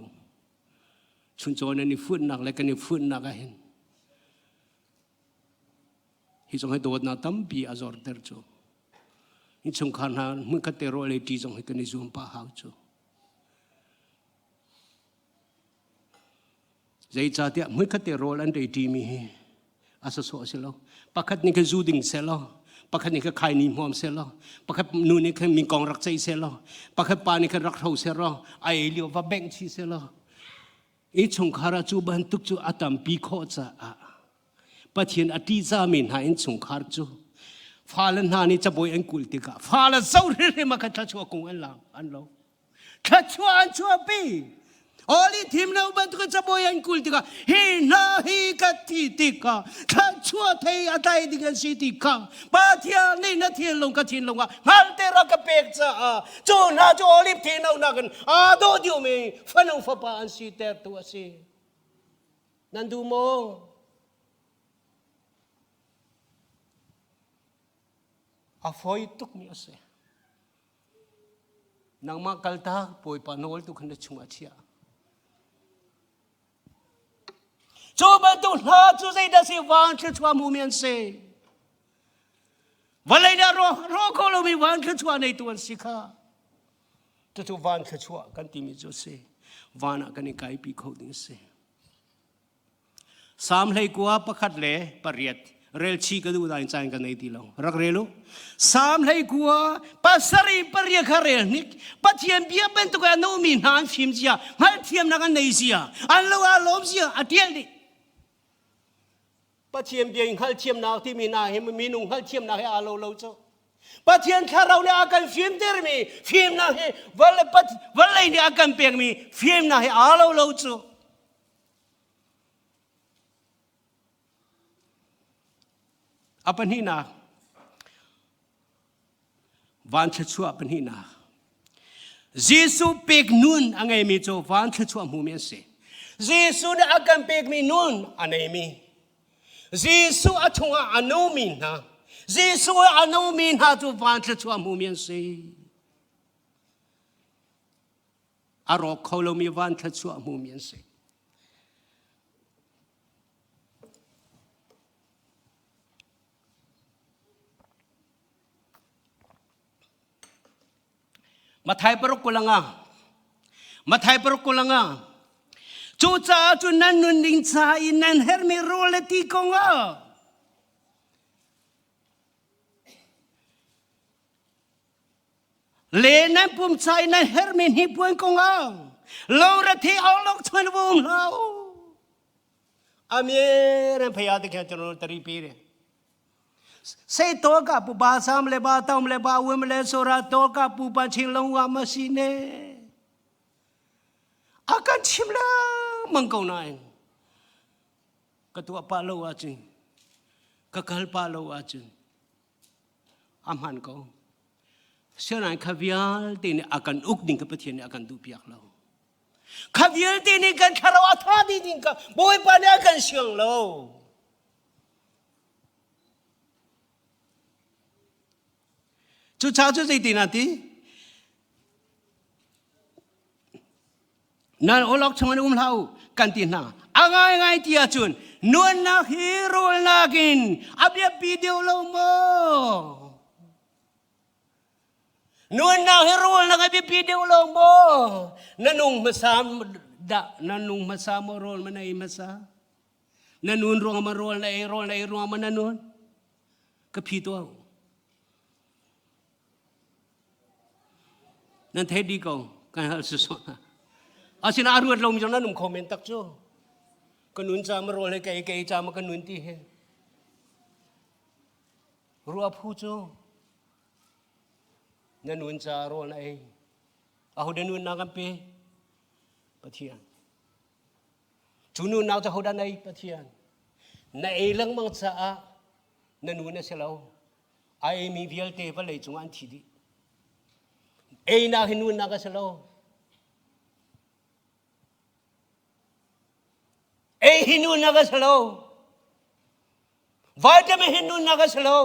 Chuncaw nan i futnak le kan i futnak ah hin Hi zong hi dawtnak tampi a zorter cu. Innchungkhar hna hmunkhat te rawl ei ṭi zong hi kan i zuam pah hau cu. Zeicahtiah hmunkhat te rawl an ei ṭimi hi a sawsawh a si lo. Pakhat nih khan zu ding seh law, pakhat nih khan khaini hmuam seh law, pakhat nu nih khan mingkong rak ceih seh law, pakhat pa nih khan rak hro seh law, a ei lio va bengh chih seh law, innchungkhar ah cu bantuk cu a tampi khawh caah Pathian a ṭihzahmi hna innchungkhar cu fale hna nih cabuai an kulh tikah fale zo hrimhrim ah khan thluachuah kung an lang an lo. Thluachuah an chuahpi. Oli thim lo bantuk in cabuai an kulh tikah hi hna hi ka thi tikah thluachuah thei a tlai ding an si ti kha Pathian nih na thinlung ka thinlung ah hngalhter a ka pek caah cu hna cu olive thi no nakin aa dawh deuhmi fanu fapa an si tertu a si. Nan duh maw? A fawi tukmi a si. Nangmah kaltak Bawipa nawl tu khan na chungah chiah. Cu bantuk hna cu zeidah si van thluachuah hmumi an si. Vawlei nih a rawh kho lomi van thluachuah neitu an si kha. Cucu van thluachuah kan timi cu a si. Van ah kan i kaipi kho ding a si. Salm 19 pakhat le pariat rel chi ka duh nain caan ka nei ti lo. Rak rel u. Salm 19 pasarih pariat kha rel hnik. Pathian bia bantuk a nomi hna an fim zia, hngalhthiamnak an nei zia, an lo ah lawm zia a tial dih. Pathian bia in hngalhthiamnak timi hna hi minung hngalhthiamnak he aa lo lo cu. Pathian thlarau nih a kan fimtermi fimnak hi vawlei nih a kan pekmi fimnak hi aa lo lo cu. A pahnihnak van thluachuah pahnihnak Jesuh pek nun a ngeimi cu van thluachuah hmumi an si. Jesuh nih a kan pekmi nun a neimi. Jesuh a chungah a nungmi hna. Jesuh a nungmi hna cu van thluachuah hmumi an si. A rawk kho lomi van thluachuah hmumi an si. Mathai paruk kulanga Mathai paruk kulanga. Cucaah cun nan nunning ca i nan herhmi rawl le ti kong ah le nan pum ca i nan herhmi hnipuan kong ah lungrethi awlok chuan va um hlah u. Amir phaya te kha chano tari pi re. Sei to ka pu ba sam le ba tom le ba wem le sora to ka pu pa ching long wa ma si ne. A kan chim le mang ko nain ka tuah pa lo ahcun ka kal pa lo ahcun a hman ko. Sianain kha vialte nih a kan uk ding ka Pathian nih a kan duh piak lo. Kha vialte nih kan thlarau a tha dih ding kha Bawipa nih a kan siang lo. Cucaah cu zeitin a ti? Nan awlok chung in um hlah u kan ti hna. A ngaingai ti ahcun nunnak hi rawlnak in a biapi deuh lo maw? Nunnak hi rawlnak a biapi deuh lo maw? Na nung hmasa dah na nung hmasa maw rawl ma na ei hmasa? Na nun ruang ma rawl na ei rawl na ei ruang ma na nun? Ka phi tuah. Nan thei dih ko kan hal sisawh hna. Asinain a ruat lomi zong nan um kho men tak cu. Ka nun ca ma rawl he ka ei ka ei ca ma ka nun ti he. Ruah phu cu na nun ca rawl na ei. Aho dah nunnak an pe? Pathian. Cu nunnak cu hodah na ei? Pathian. Na ei lengmang caah na nun a si lo. A eimi vialte vawlei cungah an thi dih. Einak hi nunnak a si lo. Ei hi nunnak a si lo. Vitamin hi nunnak a si lo.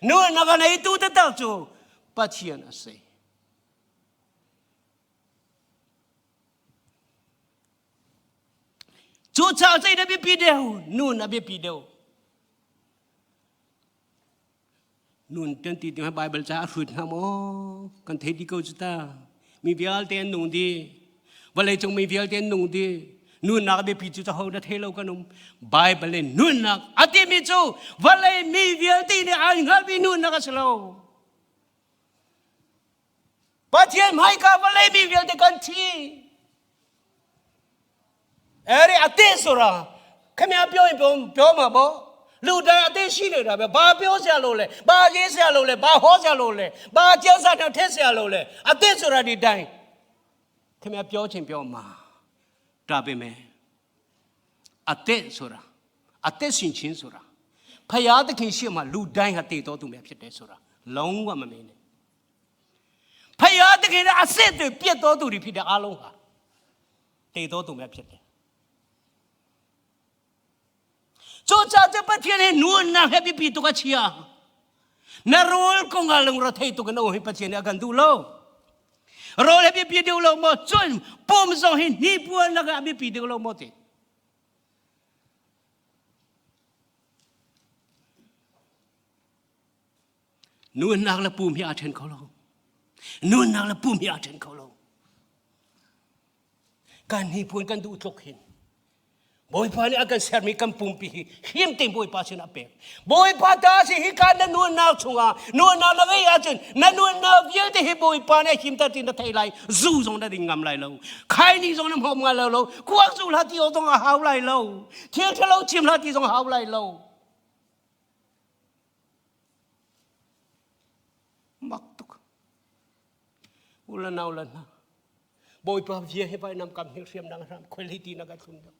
Nunnak a neitu taktak cu Pathian a si. Cucaah zei na biapi deuh? Nun a biapi deuh. Nun kan ti ding Bible ca a hrut hnga maw? Kan thei dih ko cu ta. Mi vialte an nung dih. Vawlei cung mi vialte an nung dih. Nunnak biapi cu ho na thei lo kan um. Bible in nunnak a timi cu vawlei mi vialte nih ai hngalhmi nunnak a si lo. Pathian hmaika vawlei mi vialte kan thi. Eri ate sura khami a pyo pyo pyo ma bo lu da ate shi le da ba pyo sia lo le ba ye sia lo le ba ho sia lo le ba chia sa na the sia lo le ate sura di dai khami a pyo chin pyo ma ta pe me ate sura ate sin chin sura ဖယားသခင်ရှေ့မှာလူတိုင်းဟာတည်တော်သူများဖြစ်တယ်ဆိုတာလုံးဝမမေ့နဲ့ ဖယားတကယ်အစစ်တွေပြက်တော်သူတွေဖြစ်တဲ့အားလုံးဟာတည်တော်သူများဖြစ်တယ်။ချိုးချတဲ့ပတ်ပြနေနူနာဟက်ပီတူကချီယာနရိုလ်ကွန်ကလုံရထေတုကနိုဟိပတ်ပြနေအကန်တူလောရိုလ်ဟက်ပီတူလောမချွန်းပုံစောဟိနိပွားလကအပီတူလောမတေ Nunnak le pum hi aa ṭhen kho lo. Nunnak le pum hi aa ṭhen kho lo. Kan hnipuan kan duh tluk hin Bawipa nih a kan sermi kan pumpi hi him tein Bawipa sin a pek. Bawipa ta si hi kan na nunnak chungah nunnak na ngei ahcun na nunnak vialte hi Bawipa nih a himter ti na thei lai. Zu zong na ding ngam lai lo. Khaini zong na hmawm ngai lo. Kuak zu hlah ti zong a hau lai lo. Thil ṭhalo chim hlah ti zong a hau lai lo. Mak tuk. Ula nau la hna. Bawipa via he vai nam kam hi hriam nang hram khoi lei ti na ka thlun deuh.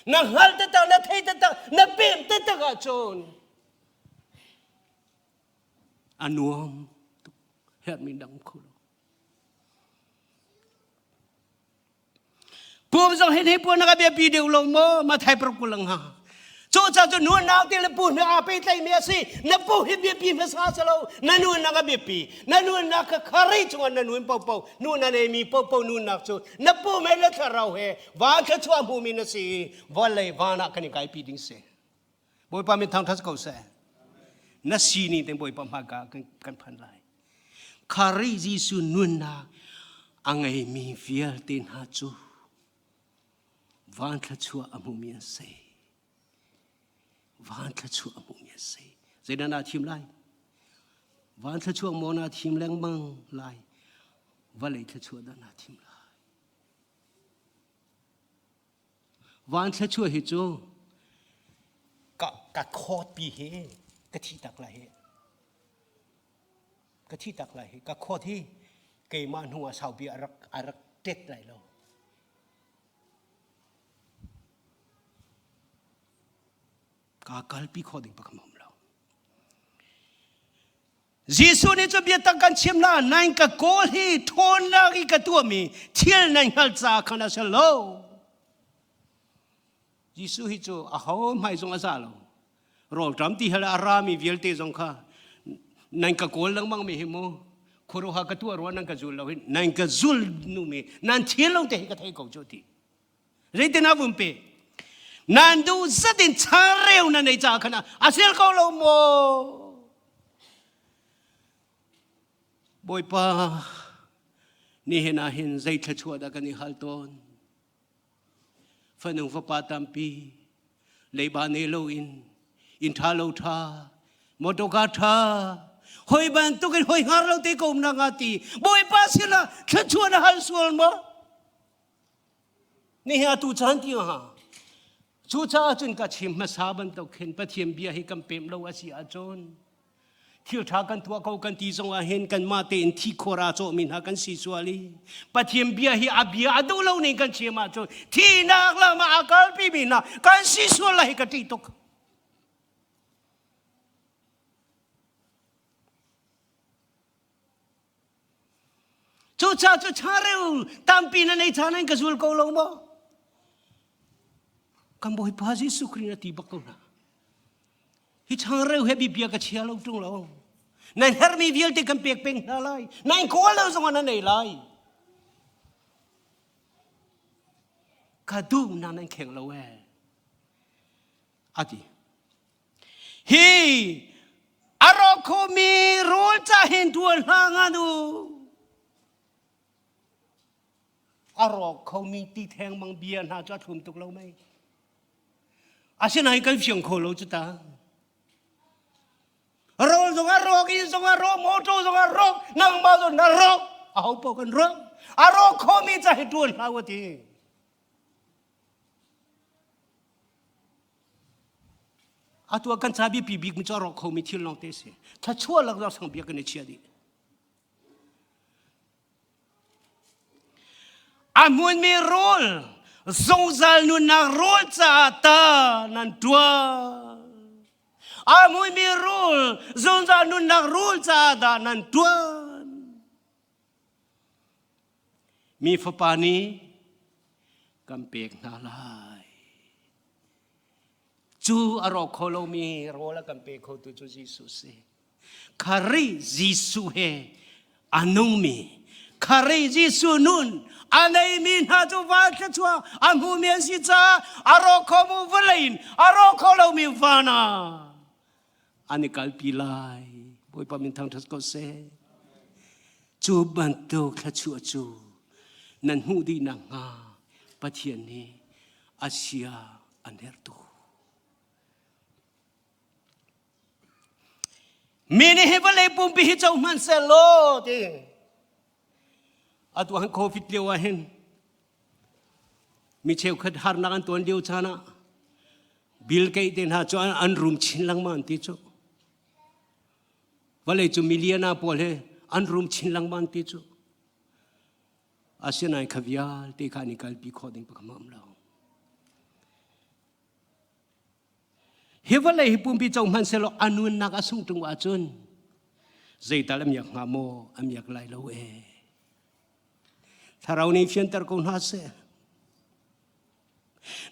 Na hngal taktak, na thei taktak, na pem taktak ahcun a nuam tuk. Herhmi dang kho lo. Pum zong hin hi puan a biapi deuh lo maw Mathai paruk kulang ha. Cu ca cu nu nau te le pu hna aa pehtlaimi a si. Na pu hi biapi hmasa si lo. Na nu nak a biapi. Na nu nak kha kharei chungah na nun popo nu na neimi popo nunnak cu na pum he na thlarau he van thluachuah hmumi na si i vawlei van ah kan i kaipi ding si. Bawipa min thangṭhat ko seh. Na sining te Bawipa hmaika kan phan lai. Khari Jesuh nunnak a ngeimi vialte hna cu. Van thluachuah a hmumi an si. Van thluachuah a hmumi an si. Zeidah naa thim lai? Van thluachuah maw naa thim lengmang lai? Vawlei thluachuah dah naa thim lai? Van thluachuah hi cu ka ka khawtpi hi ka thi tak lai hi. Ka thi tak lai hi. Ka khawt hi keimah hnu ah saupi a rak a rak tet lai lo. Ka kalpi khawh ding pakhat um lo. Jesuh nih cu biatak kan chim la nan ka kawl hi ṭhawnnak i ka tuahmi thil nan hngalh caah khan a si lo. Jesuh hi cu aho hmai zong a za lo. Rawlṭam ti hal a rami vialte zong kha nan ka kawl lengmang mi hi mu khuaruahha ka tuah rua nan ka zul lo hi nan ka zul nu mi nan thil lo te hi ka thei ko cu ti. Zeitin a vun pe? Nan duh zat in changreu na nei caah khan a sil ko lo maw? Bawipa, nihin ah hin zei thluachuah dah kan i hal tawn? Fanung fapa tampi, leiba nei loin, inn ṭha lo ṭha, motorcar ṭha, hoi bantuk in hoi hngar lo te ko um na nga ti. Bawipa sinah thluachuah na hal sual maw? Nihin atu caan tiang ha cucaah cun ka chim hmasa bantuk khin Pathian bia hi kan pem lo a si ahcun thil ṭha kan tuah ko kan ti zong ah hin kanmah tein thi khor aa cawhmi hna kan si sual i Pathian bia hi a bia a duh lo ning kan chim ahcun thihnak lam ah a kalpimi hna kan si sual lai hi ka ṭih tuk. Cucaah cu changreu tampi na nei caan in ka zul ko lo maw? Kan Bawipa Jesuh Khrih na ti bak ko hna. Hi changreu he bia ka chia lo ṭung lo. Nan herhmi vialte kan pek peng hna lai. Nan kawl lo zongah na nei lai. Ka duh na nan kheng lo ee. A ti. Hi a rawk khomi rawl ca hin tuan hlah ngan u. A rawk khomi ti theng mang bia hna cu a thlum tuk lo mei. Asinain kan fiang kho lo cu ta. Rawl zong a rawk, inn zong a rawk, motor zong a rawk, nangmah zong na rawk. Aho paoh kan rawk. A rawk khomi ca hi tuan hlah u ti. Atu ah kan ca biapi bikmi cu a rawk khomi thil lawngte a si. Thluachuah lak sang bia kan i chia dih. A hmunmi rawl zungzal nunnak rawl caah ta nan ṭuan. A hmunmi rawl zungzal nunnak rawl caah dah nan ṭuan. Mi fapa nih kan pek hna lai. Cu a rawk kho lomi rawl a kan pe khotu cu Jesuh si. Khrih Jesuh he a nungmi Khrih Jesuh nun a neimi hna cu van thluachuah a hmumi an si caah a rawk kho mu vawlei in a rawk kho lomi van ah an i kalpi lai. Bawipa min thangṭhat ko seh. Cu bantuk thluachuah cu nan hmuh dih nakhnga Pathian nih a sia an herh tuk. Mi nih hi vawlei pumpi hi co hmanh seh law ti. Atu han COVID lio ah hin mi cheukhat harnak an tuan lio caan ah Bill Gates te hna cu an rum chin lengmang an ti cu. Vawlei cu millionaire pawl he an rum chin lengmang ti cu. Asinain kha vialte kha an i kalpi khawh ding pakhat um lo. Hi vawlei hi pumpi co hmanh sehlaw a nunnak a sung ṭung ahcun zeital a miak hnga maw a miak lai lo ee. Thlarau nih fianter ko hna seh.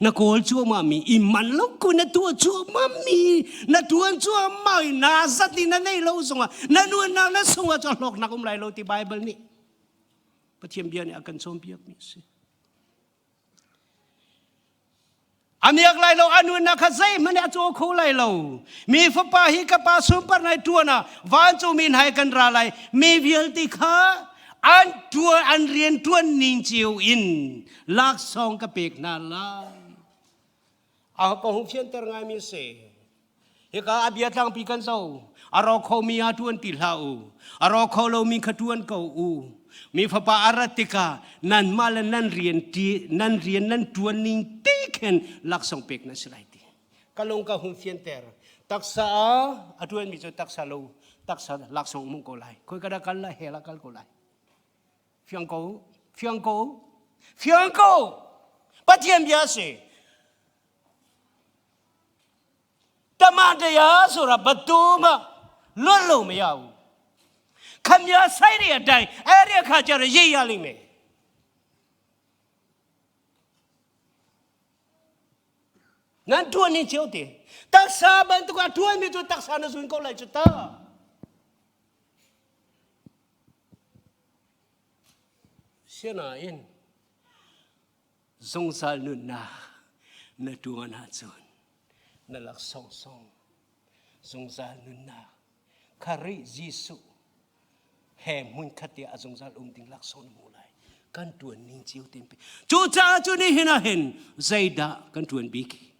Na kawl cuahmah mi i man lo ku na tuah cuahmah mi na tuan cuahmah i na zat i na nei lo zongah na nuannak na sungah cu hlawknak um lai lo ti Bible nih Pathian bia nih a kan cawnpiak mi a si. A miak lai lo a nunnak kha zeihmanh a caw kho lai lo. Mi fapa hi ka pa sunpar nai tuan ah vancungmi hna kan ra lai mi vialte kha an tuan an rian tuan ning cio in laksawng ka pek hna lai. A ka hung fianter ngaimi a si. Hika a bia tlangpi kan zo. A rawk khomi ah ṭuan ti hlah u. A rawk kho lomi kha ṭuan ko u. Mi fapa a rat tikah nanmah le nan rian ṭi, nan rian nan ṭuan ning te khin laksawng pek nan si lai ti. Ka lung ka hun fianter. Taksa a ṭuanmi cu taksa lo, taksa laksawng um ko lai. Khoi ka dah kal lai, hell ah kal ko lai. Fiang ko, fiang ko, fiang ko. Pathian bia a si. Tama daya sura batuma lon lo me yau. Kham ya sai ri dai area kha cha re ye ya ling me. Nan tuan ni cheu te. Taksa bantuk a tuan mi cu taksa na zun ko lai cu ta. Sinain zungzal nunnak na ṭuan ahcun na laksawng song zungzal nunnak Khrih Jesuh he hmunkhat te a zungzal um ding laksawng na hmuh lai. Kan ṭuan ning cio te Cucaah cu nihin ah hin zeidah kan ṭuan bik?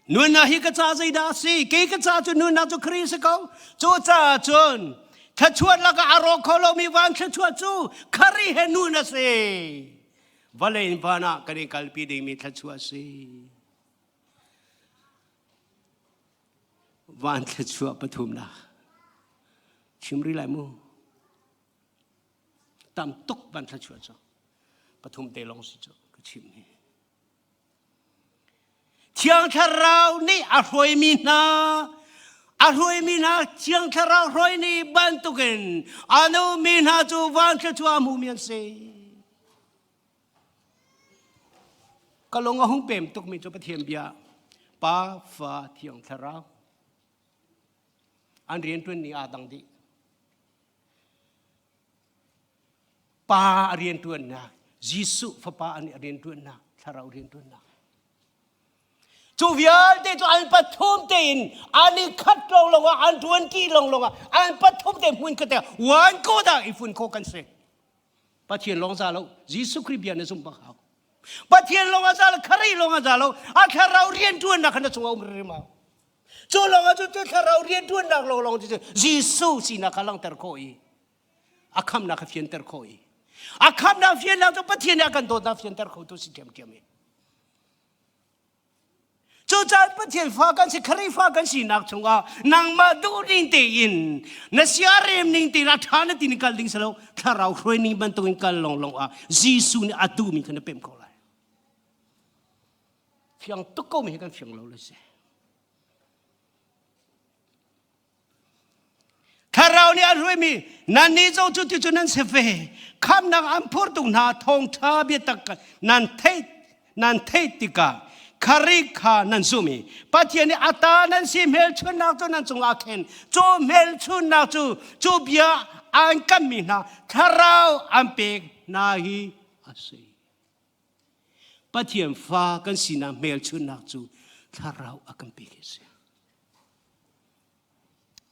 Nunnak hi ka ca zeidah a si? Kei ka ca cu nunnak cu Khrih si ko. Cucaah cun thluachuah lakah a rawk kho lomi van thluachuah cu Khrih he nun a si. Vawlei in van ah kan i kalpi dingmi thluachuah a si. Van thluachuah pathumnak chim rih lai mu. Tam tuk van thluachuah cu pathum te lawng si cu ka chim hi. Thiang Thlarau nih a hruaimi hna a hruaimi hna Thiang Thlarau hruai ni bantukin a numi hna cu van thluachuah a hmumi an si. Ka lung a hung pem tukmi cu Pathian bia Pa, Fa, Thiang Thlarau an rianṭuan ni aa dang dih. Pa a rianṭuannak, Jesuh Fapa nih a rianṭuannak, Thlarau rianṭuannak. Cu vialte cu an pathum tein an i khat lawnglawng ah an ṭuanṭi lawnglawng ah an pathum te hmun khat te one ko dah i fun khawh kan si. Pathian lawng za lo, Jesuh Khrih bia na zumh bak hau. Pathian lawng a za lo, Khrih lawng a za lo, a thlarau rianṭuannak kha na chungah um rim hau. Cu lawng ah cu thlarau rianṭuannak lawnglawng cu Jesuh sinak kha langhter khawh i a khamnak kha fianter khawh i a khamnak fiannak cu Pathian nih a kan dawtnak fianter khotu si ṭhiamṭhiam i Cucaah Pathian fa kan si Khrihfa kan sinak chungah nangmah duh ning tein na siarem ning tein a ṭha na ti ning kal ding si lo thlarau hruai ning bantukin kal lawnglawng ah Jesuh nih a duhmi kha na pemh ko lai. Fiang tuk ko mi hi kan fiang lo le si. Thlarau nih a hruaimi nannih zong cu ti cu nan si ve. Khamnak an phurtu hna thawngṭha biatak nan theih nan theih tikah Khrih kha nan zum i Pathian nih a ta nan si hmelchunhnak cu nan cungah a khen. Cu hmelchunhnak cu cu bia an kammi hna thlarau an pek hna hi a si. Pathian fa kan sinak hmelchunhnak cu thlarau a kan pek hi a si.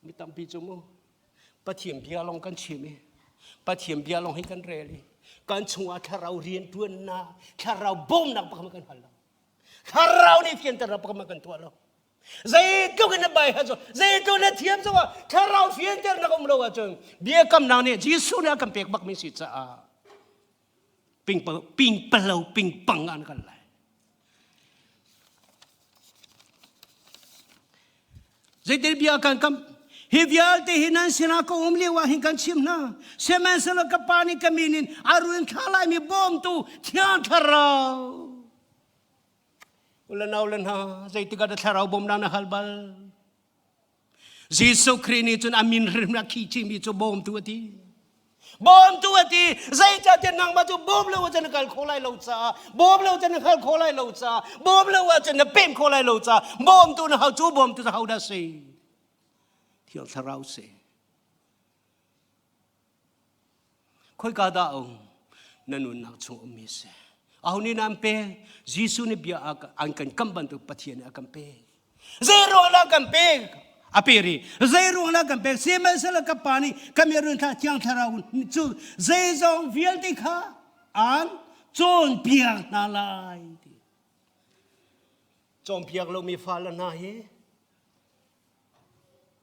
Mi tampi cu mu Pathian bia lawng kan chim i Pathian bia lawng hi kan rel i kan chungah thlarau rianṭuannak thlarau bawmnak pakhat kan hal lo. Thlarau nih fianternak pakhat kan tuah lo. Zeitluk in na bai ha zeitluk na thiam zongah thlarau fianternak um lo ahcun biakamnak nih Jesuh nih a kan pek bakmi si caah ping ping palo ping pang an kan lai. Zeitin bia kan kam? Hi vialte hi nan sinah ka um lio ah hin kan chim hna. Sihmanhsehlaw ka Pa nih ka min in a ruin thla laimi bawmtu Thiang Thlarau. Ule nau le hna, zeitik ah dah Thlarau bawmnak na hal bal? Jesuh Khrih nih cun a min hrim a khih chihmi cu bawmtu a ti. Bawmtu a ti. Zeicahtiah nangmah cu bawm lo ahcun na kal kho lai lo caah, bawm lo ahcun na hngal kho lai lo caah, bawm lo ahcun na pem kho lai lo caah, bawmtu na hau cu bawmtu cu hodah si? Thiang Thlarau si. Khoika dah um? Na nunnak chung ummi si. Aho nih nan pek? Jesuh nih bia an kan kam bantuk Pathian nih a kan pek. Zei ruang dah kan pek? A pe ri. Zei ruang dah kan pek? Sihmanhsehlaw ka Pa nih ka mirun thla Thiang Thlarau cu zeizong vialte kha an cawnpiak hna lai ti. Cawnpiak lomi fale hna hi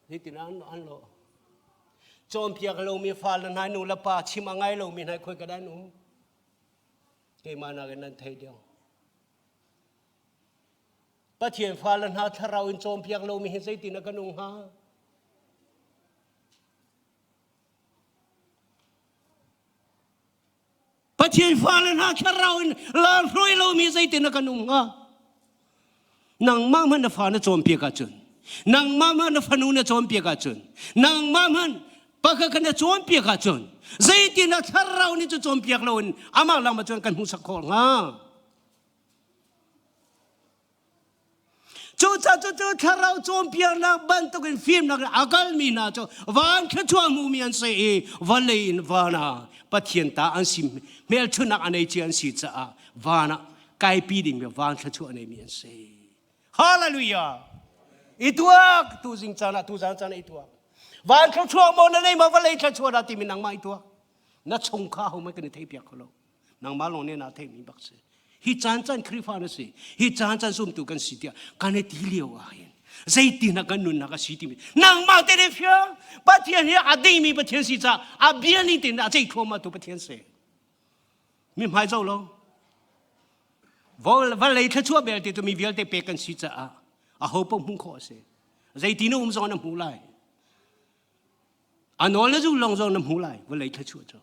hitin an an lo. Cawnpiak lomi fale hna nu le pa chim a ngai lomi hna khoi ka dan um. Keimah nakin nan thei deuh. Pathian fale hna thlarau in cawnpiak lomi hi zeitin a kan um hnga? Pathian fale hna thlarau in lam hruai lomi zeitin a kan um hnga? Nangmah hmanh na fa na cawnpiak ahcun, nangmah hmanh na fanu na cawnpiak ahcun, nangmah hmanh pakhat kha na cawnpiak ahcun, zeitin a thlarau nih cu cawnpiak loin amah lam ahcun kan hmuhsak khawh hnga? Cucaah cucu thlarau cawnpiaknak bantukin fimnak in a kalmi hna cu van thluachuah hmumi an si i vawlei in van ah Pathian ta an si hmelchunhnak a nei cia an si caah van ah kaipi dingmi van thluachuah a neimi an si. Hallelujah! I tuak tu zing caan ah tu zan caan ah i tuak. Van thluachuah maw na nei maw vawlei thluachuah dah timi nangmah i tuak. Na chung kha ho kan i theipiak kho lo. Nangmah lawng nih naa theihmi bak si. Hi caan caan Khrihfa na si. Hi caan caan zumtu kan si tiah kan i ti lio ah hin zeitin ah kan nunnak a si timi nangmah te nih fiang Pathian hi a dingmi Pathian si caah a bia ning tein a ceih thluahmah tu Pathian si. Mi hmai zo lo. Vawlei thluachuah belte tu mi vialte pek kan si caah a ho paoh hmuh khawh a si. Zeitin um zong na hmu lai. A nawl na zul lawng zong na hmu lai vawlei thluachuah cu.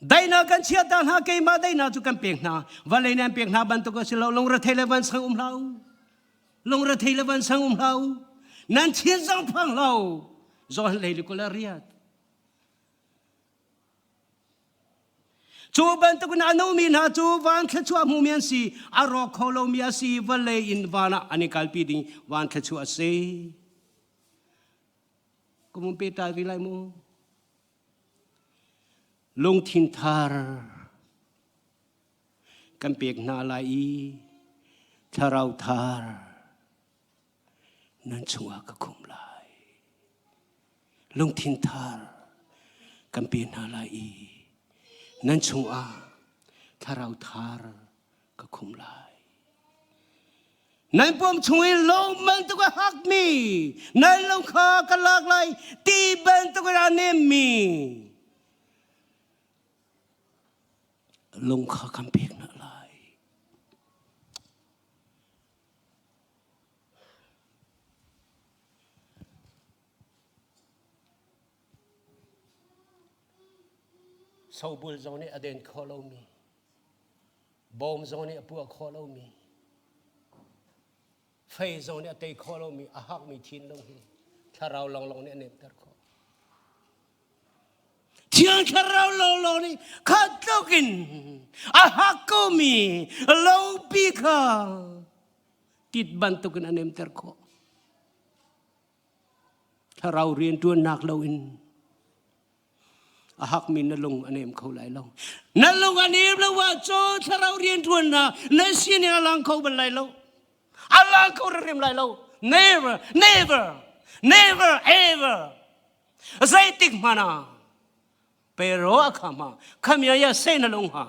Daihnak kan chiahter hna, keimah daihnak cu kan pek hna. Vawlei nih an pek hna bantuk a si lo. Lungrethei le vansang um hlah u. Lungrethei le vansang um hlah u. Nan thin zong phang hlah u. Johan lei le kul a riat. Cu bantuk in a nungmi hna cu van thluachuah hmumi an si. A rawk kho lomi a si. Vawlei in van ah an i kalpi ding van thluachuah a si. Kum pe ta rih lai mu. Lungthin thar kan pek hna lai i thlarau thar nan chungah ka khum lai. Lungthin thar kan pe hna lai i nan chungah thlarau thar ka khum lai. Nan pum chung i lo bantuk a hakmi nan lo kha ka lak lai ti bantuk in a nemmi lung kha kan pek hna lai. Sobul zong nih a den khawh lomi Bawm zong nih a puah khawh lomi, fei zong nih a tei khawh lomi, a hakmi thinlung hi thlarau lawnglawng nih a nemter khawh. Thiang thlarau lawnglawng nih kha tluk in a hak komi lopi kha tit bantukin a nemter khawh. Thlarau rianṭuannak loin a hakmi na lung a nem kho lai lo na lung a nem lo ahcun thlarau rianṭuannak na sining a lang kho bal lai lo a lang kho hrim lai lo never never never ever zeitik hmanh ah pero a khama khamia ya se na lung ha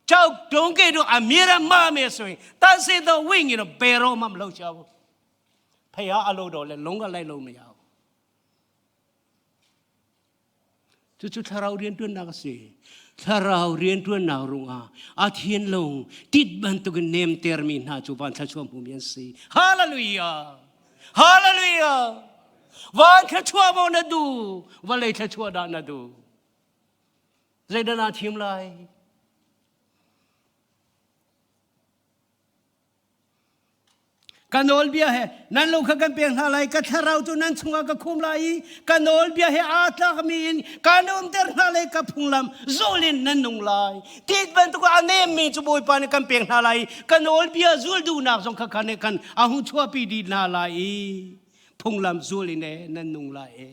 chau dong ke do amira ma me soi ta se do wing ino pero mam lo chau phaya alo do le lung a lai lo me yao Cucu thlarau rianṭuannak a si. Thlarau rianṭuannak rungah a thinlung tit bantukin nemtermi hna cu van thluachuah hmumi an si. Hallelujah! Hallelujah! Van thluachuah maw na duh? Vawlei thluachuah dah na duh? Zeidah naa thim lai? Ka nawlbia he nan lo kha kan pek hna lai, ka thlarau cu nan chungah ka khum lai i ka nawlbia he aa tlakmi in kaan umter hna lai, ka phunglam zul in nan nung lai. Tit bantuk a nemmi cu Bawipa nih kan pek hna lai i ka nawlbia zul duhnak zong kha khan khan a hung chuahpi dih hna lai i phunglam zul in nan nung lai e.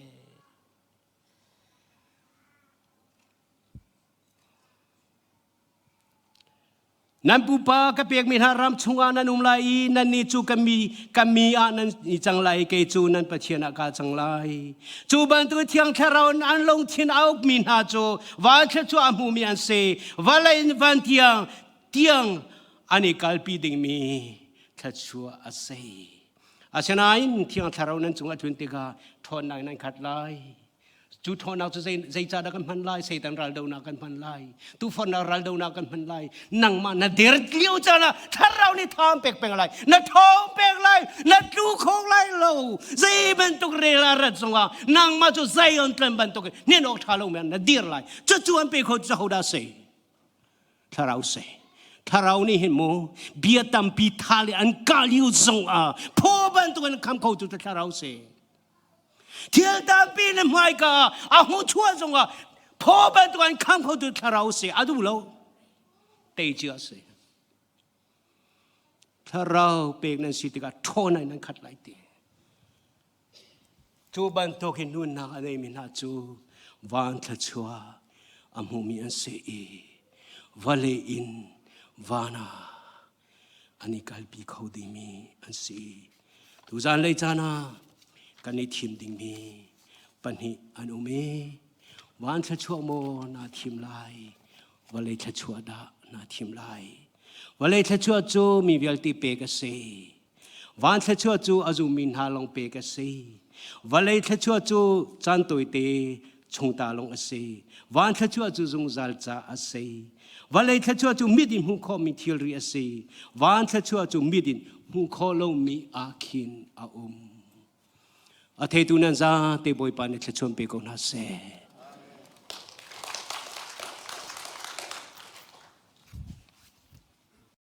Nan pupa ka pekmi hna ram chungah nan um lai i nannih cu ka mi ka mi ah nan i cang lai i kei cu nan Pathian ah kaa cang lai. Cu bantuk Thiang Thlarau in an lungthin a ukmi hna cu van thluachuah a hmumi an si. Vawlei in van tiang tiang an i kalpi dingmi thluachuah a si. Asinain Thiang Thlarau nan cungah tlun tikah ṭhawnnak in nan khat lai. Cu ṭhawnnak cu zeicahdah kan hman lai? Satan raldonak kan hman lai. Tuufonnak raldonak kan hman lai. Nangmah na der lio caan ah thlarau nih thaam pek peng lai. Na ṭhawng pek lai. Na tlu kho lai lo. Zei bantuk rel a rat zongah nangmah cu Zion tlang bantuk in awk ṭha lo men na dir lai. Cucu an pe kho cu hodah si? Thlarau si. Thlarau nih hin mu bia tampi tha le an kah lio zong ah phaw bantuk in kham kho tu thlarau si. Thil tampi na hmaika ah a hmu chuah zongah phaw bantuk an kham khotu thlarau si a duh lo. Tei cia si. Thlarau pek nan si tikah ṭhawn in nan khat lai ti. Cu bantuk in nunnak a neimi hna cu van thluachuah a hmumi an si i vawlei in van ah an i kalpi kho dingmi an si. Tuzan lei caan ah kan i thim dingmi pahnih an um i van thluachuah maw naa thim lai, vawlei thluachuah dah naa thim lai. Vawlei thluachuah cu mi vialte pek a si. Van thluachuah cu a zummi hna lawng pek a si. Vawlei thluachuah cu caan tawite chungta lawng a si. Van thluachuah cu zungzal ca a si. Vawlei thluachuah cu mit in hmuh khawhmi thilri a si. Van thluachuah cu mit in hmuh khawh lomi ah khin a um. A theitu nan zate Bawipa nih thluachuah pe ko hna seh.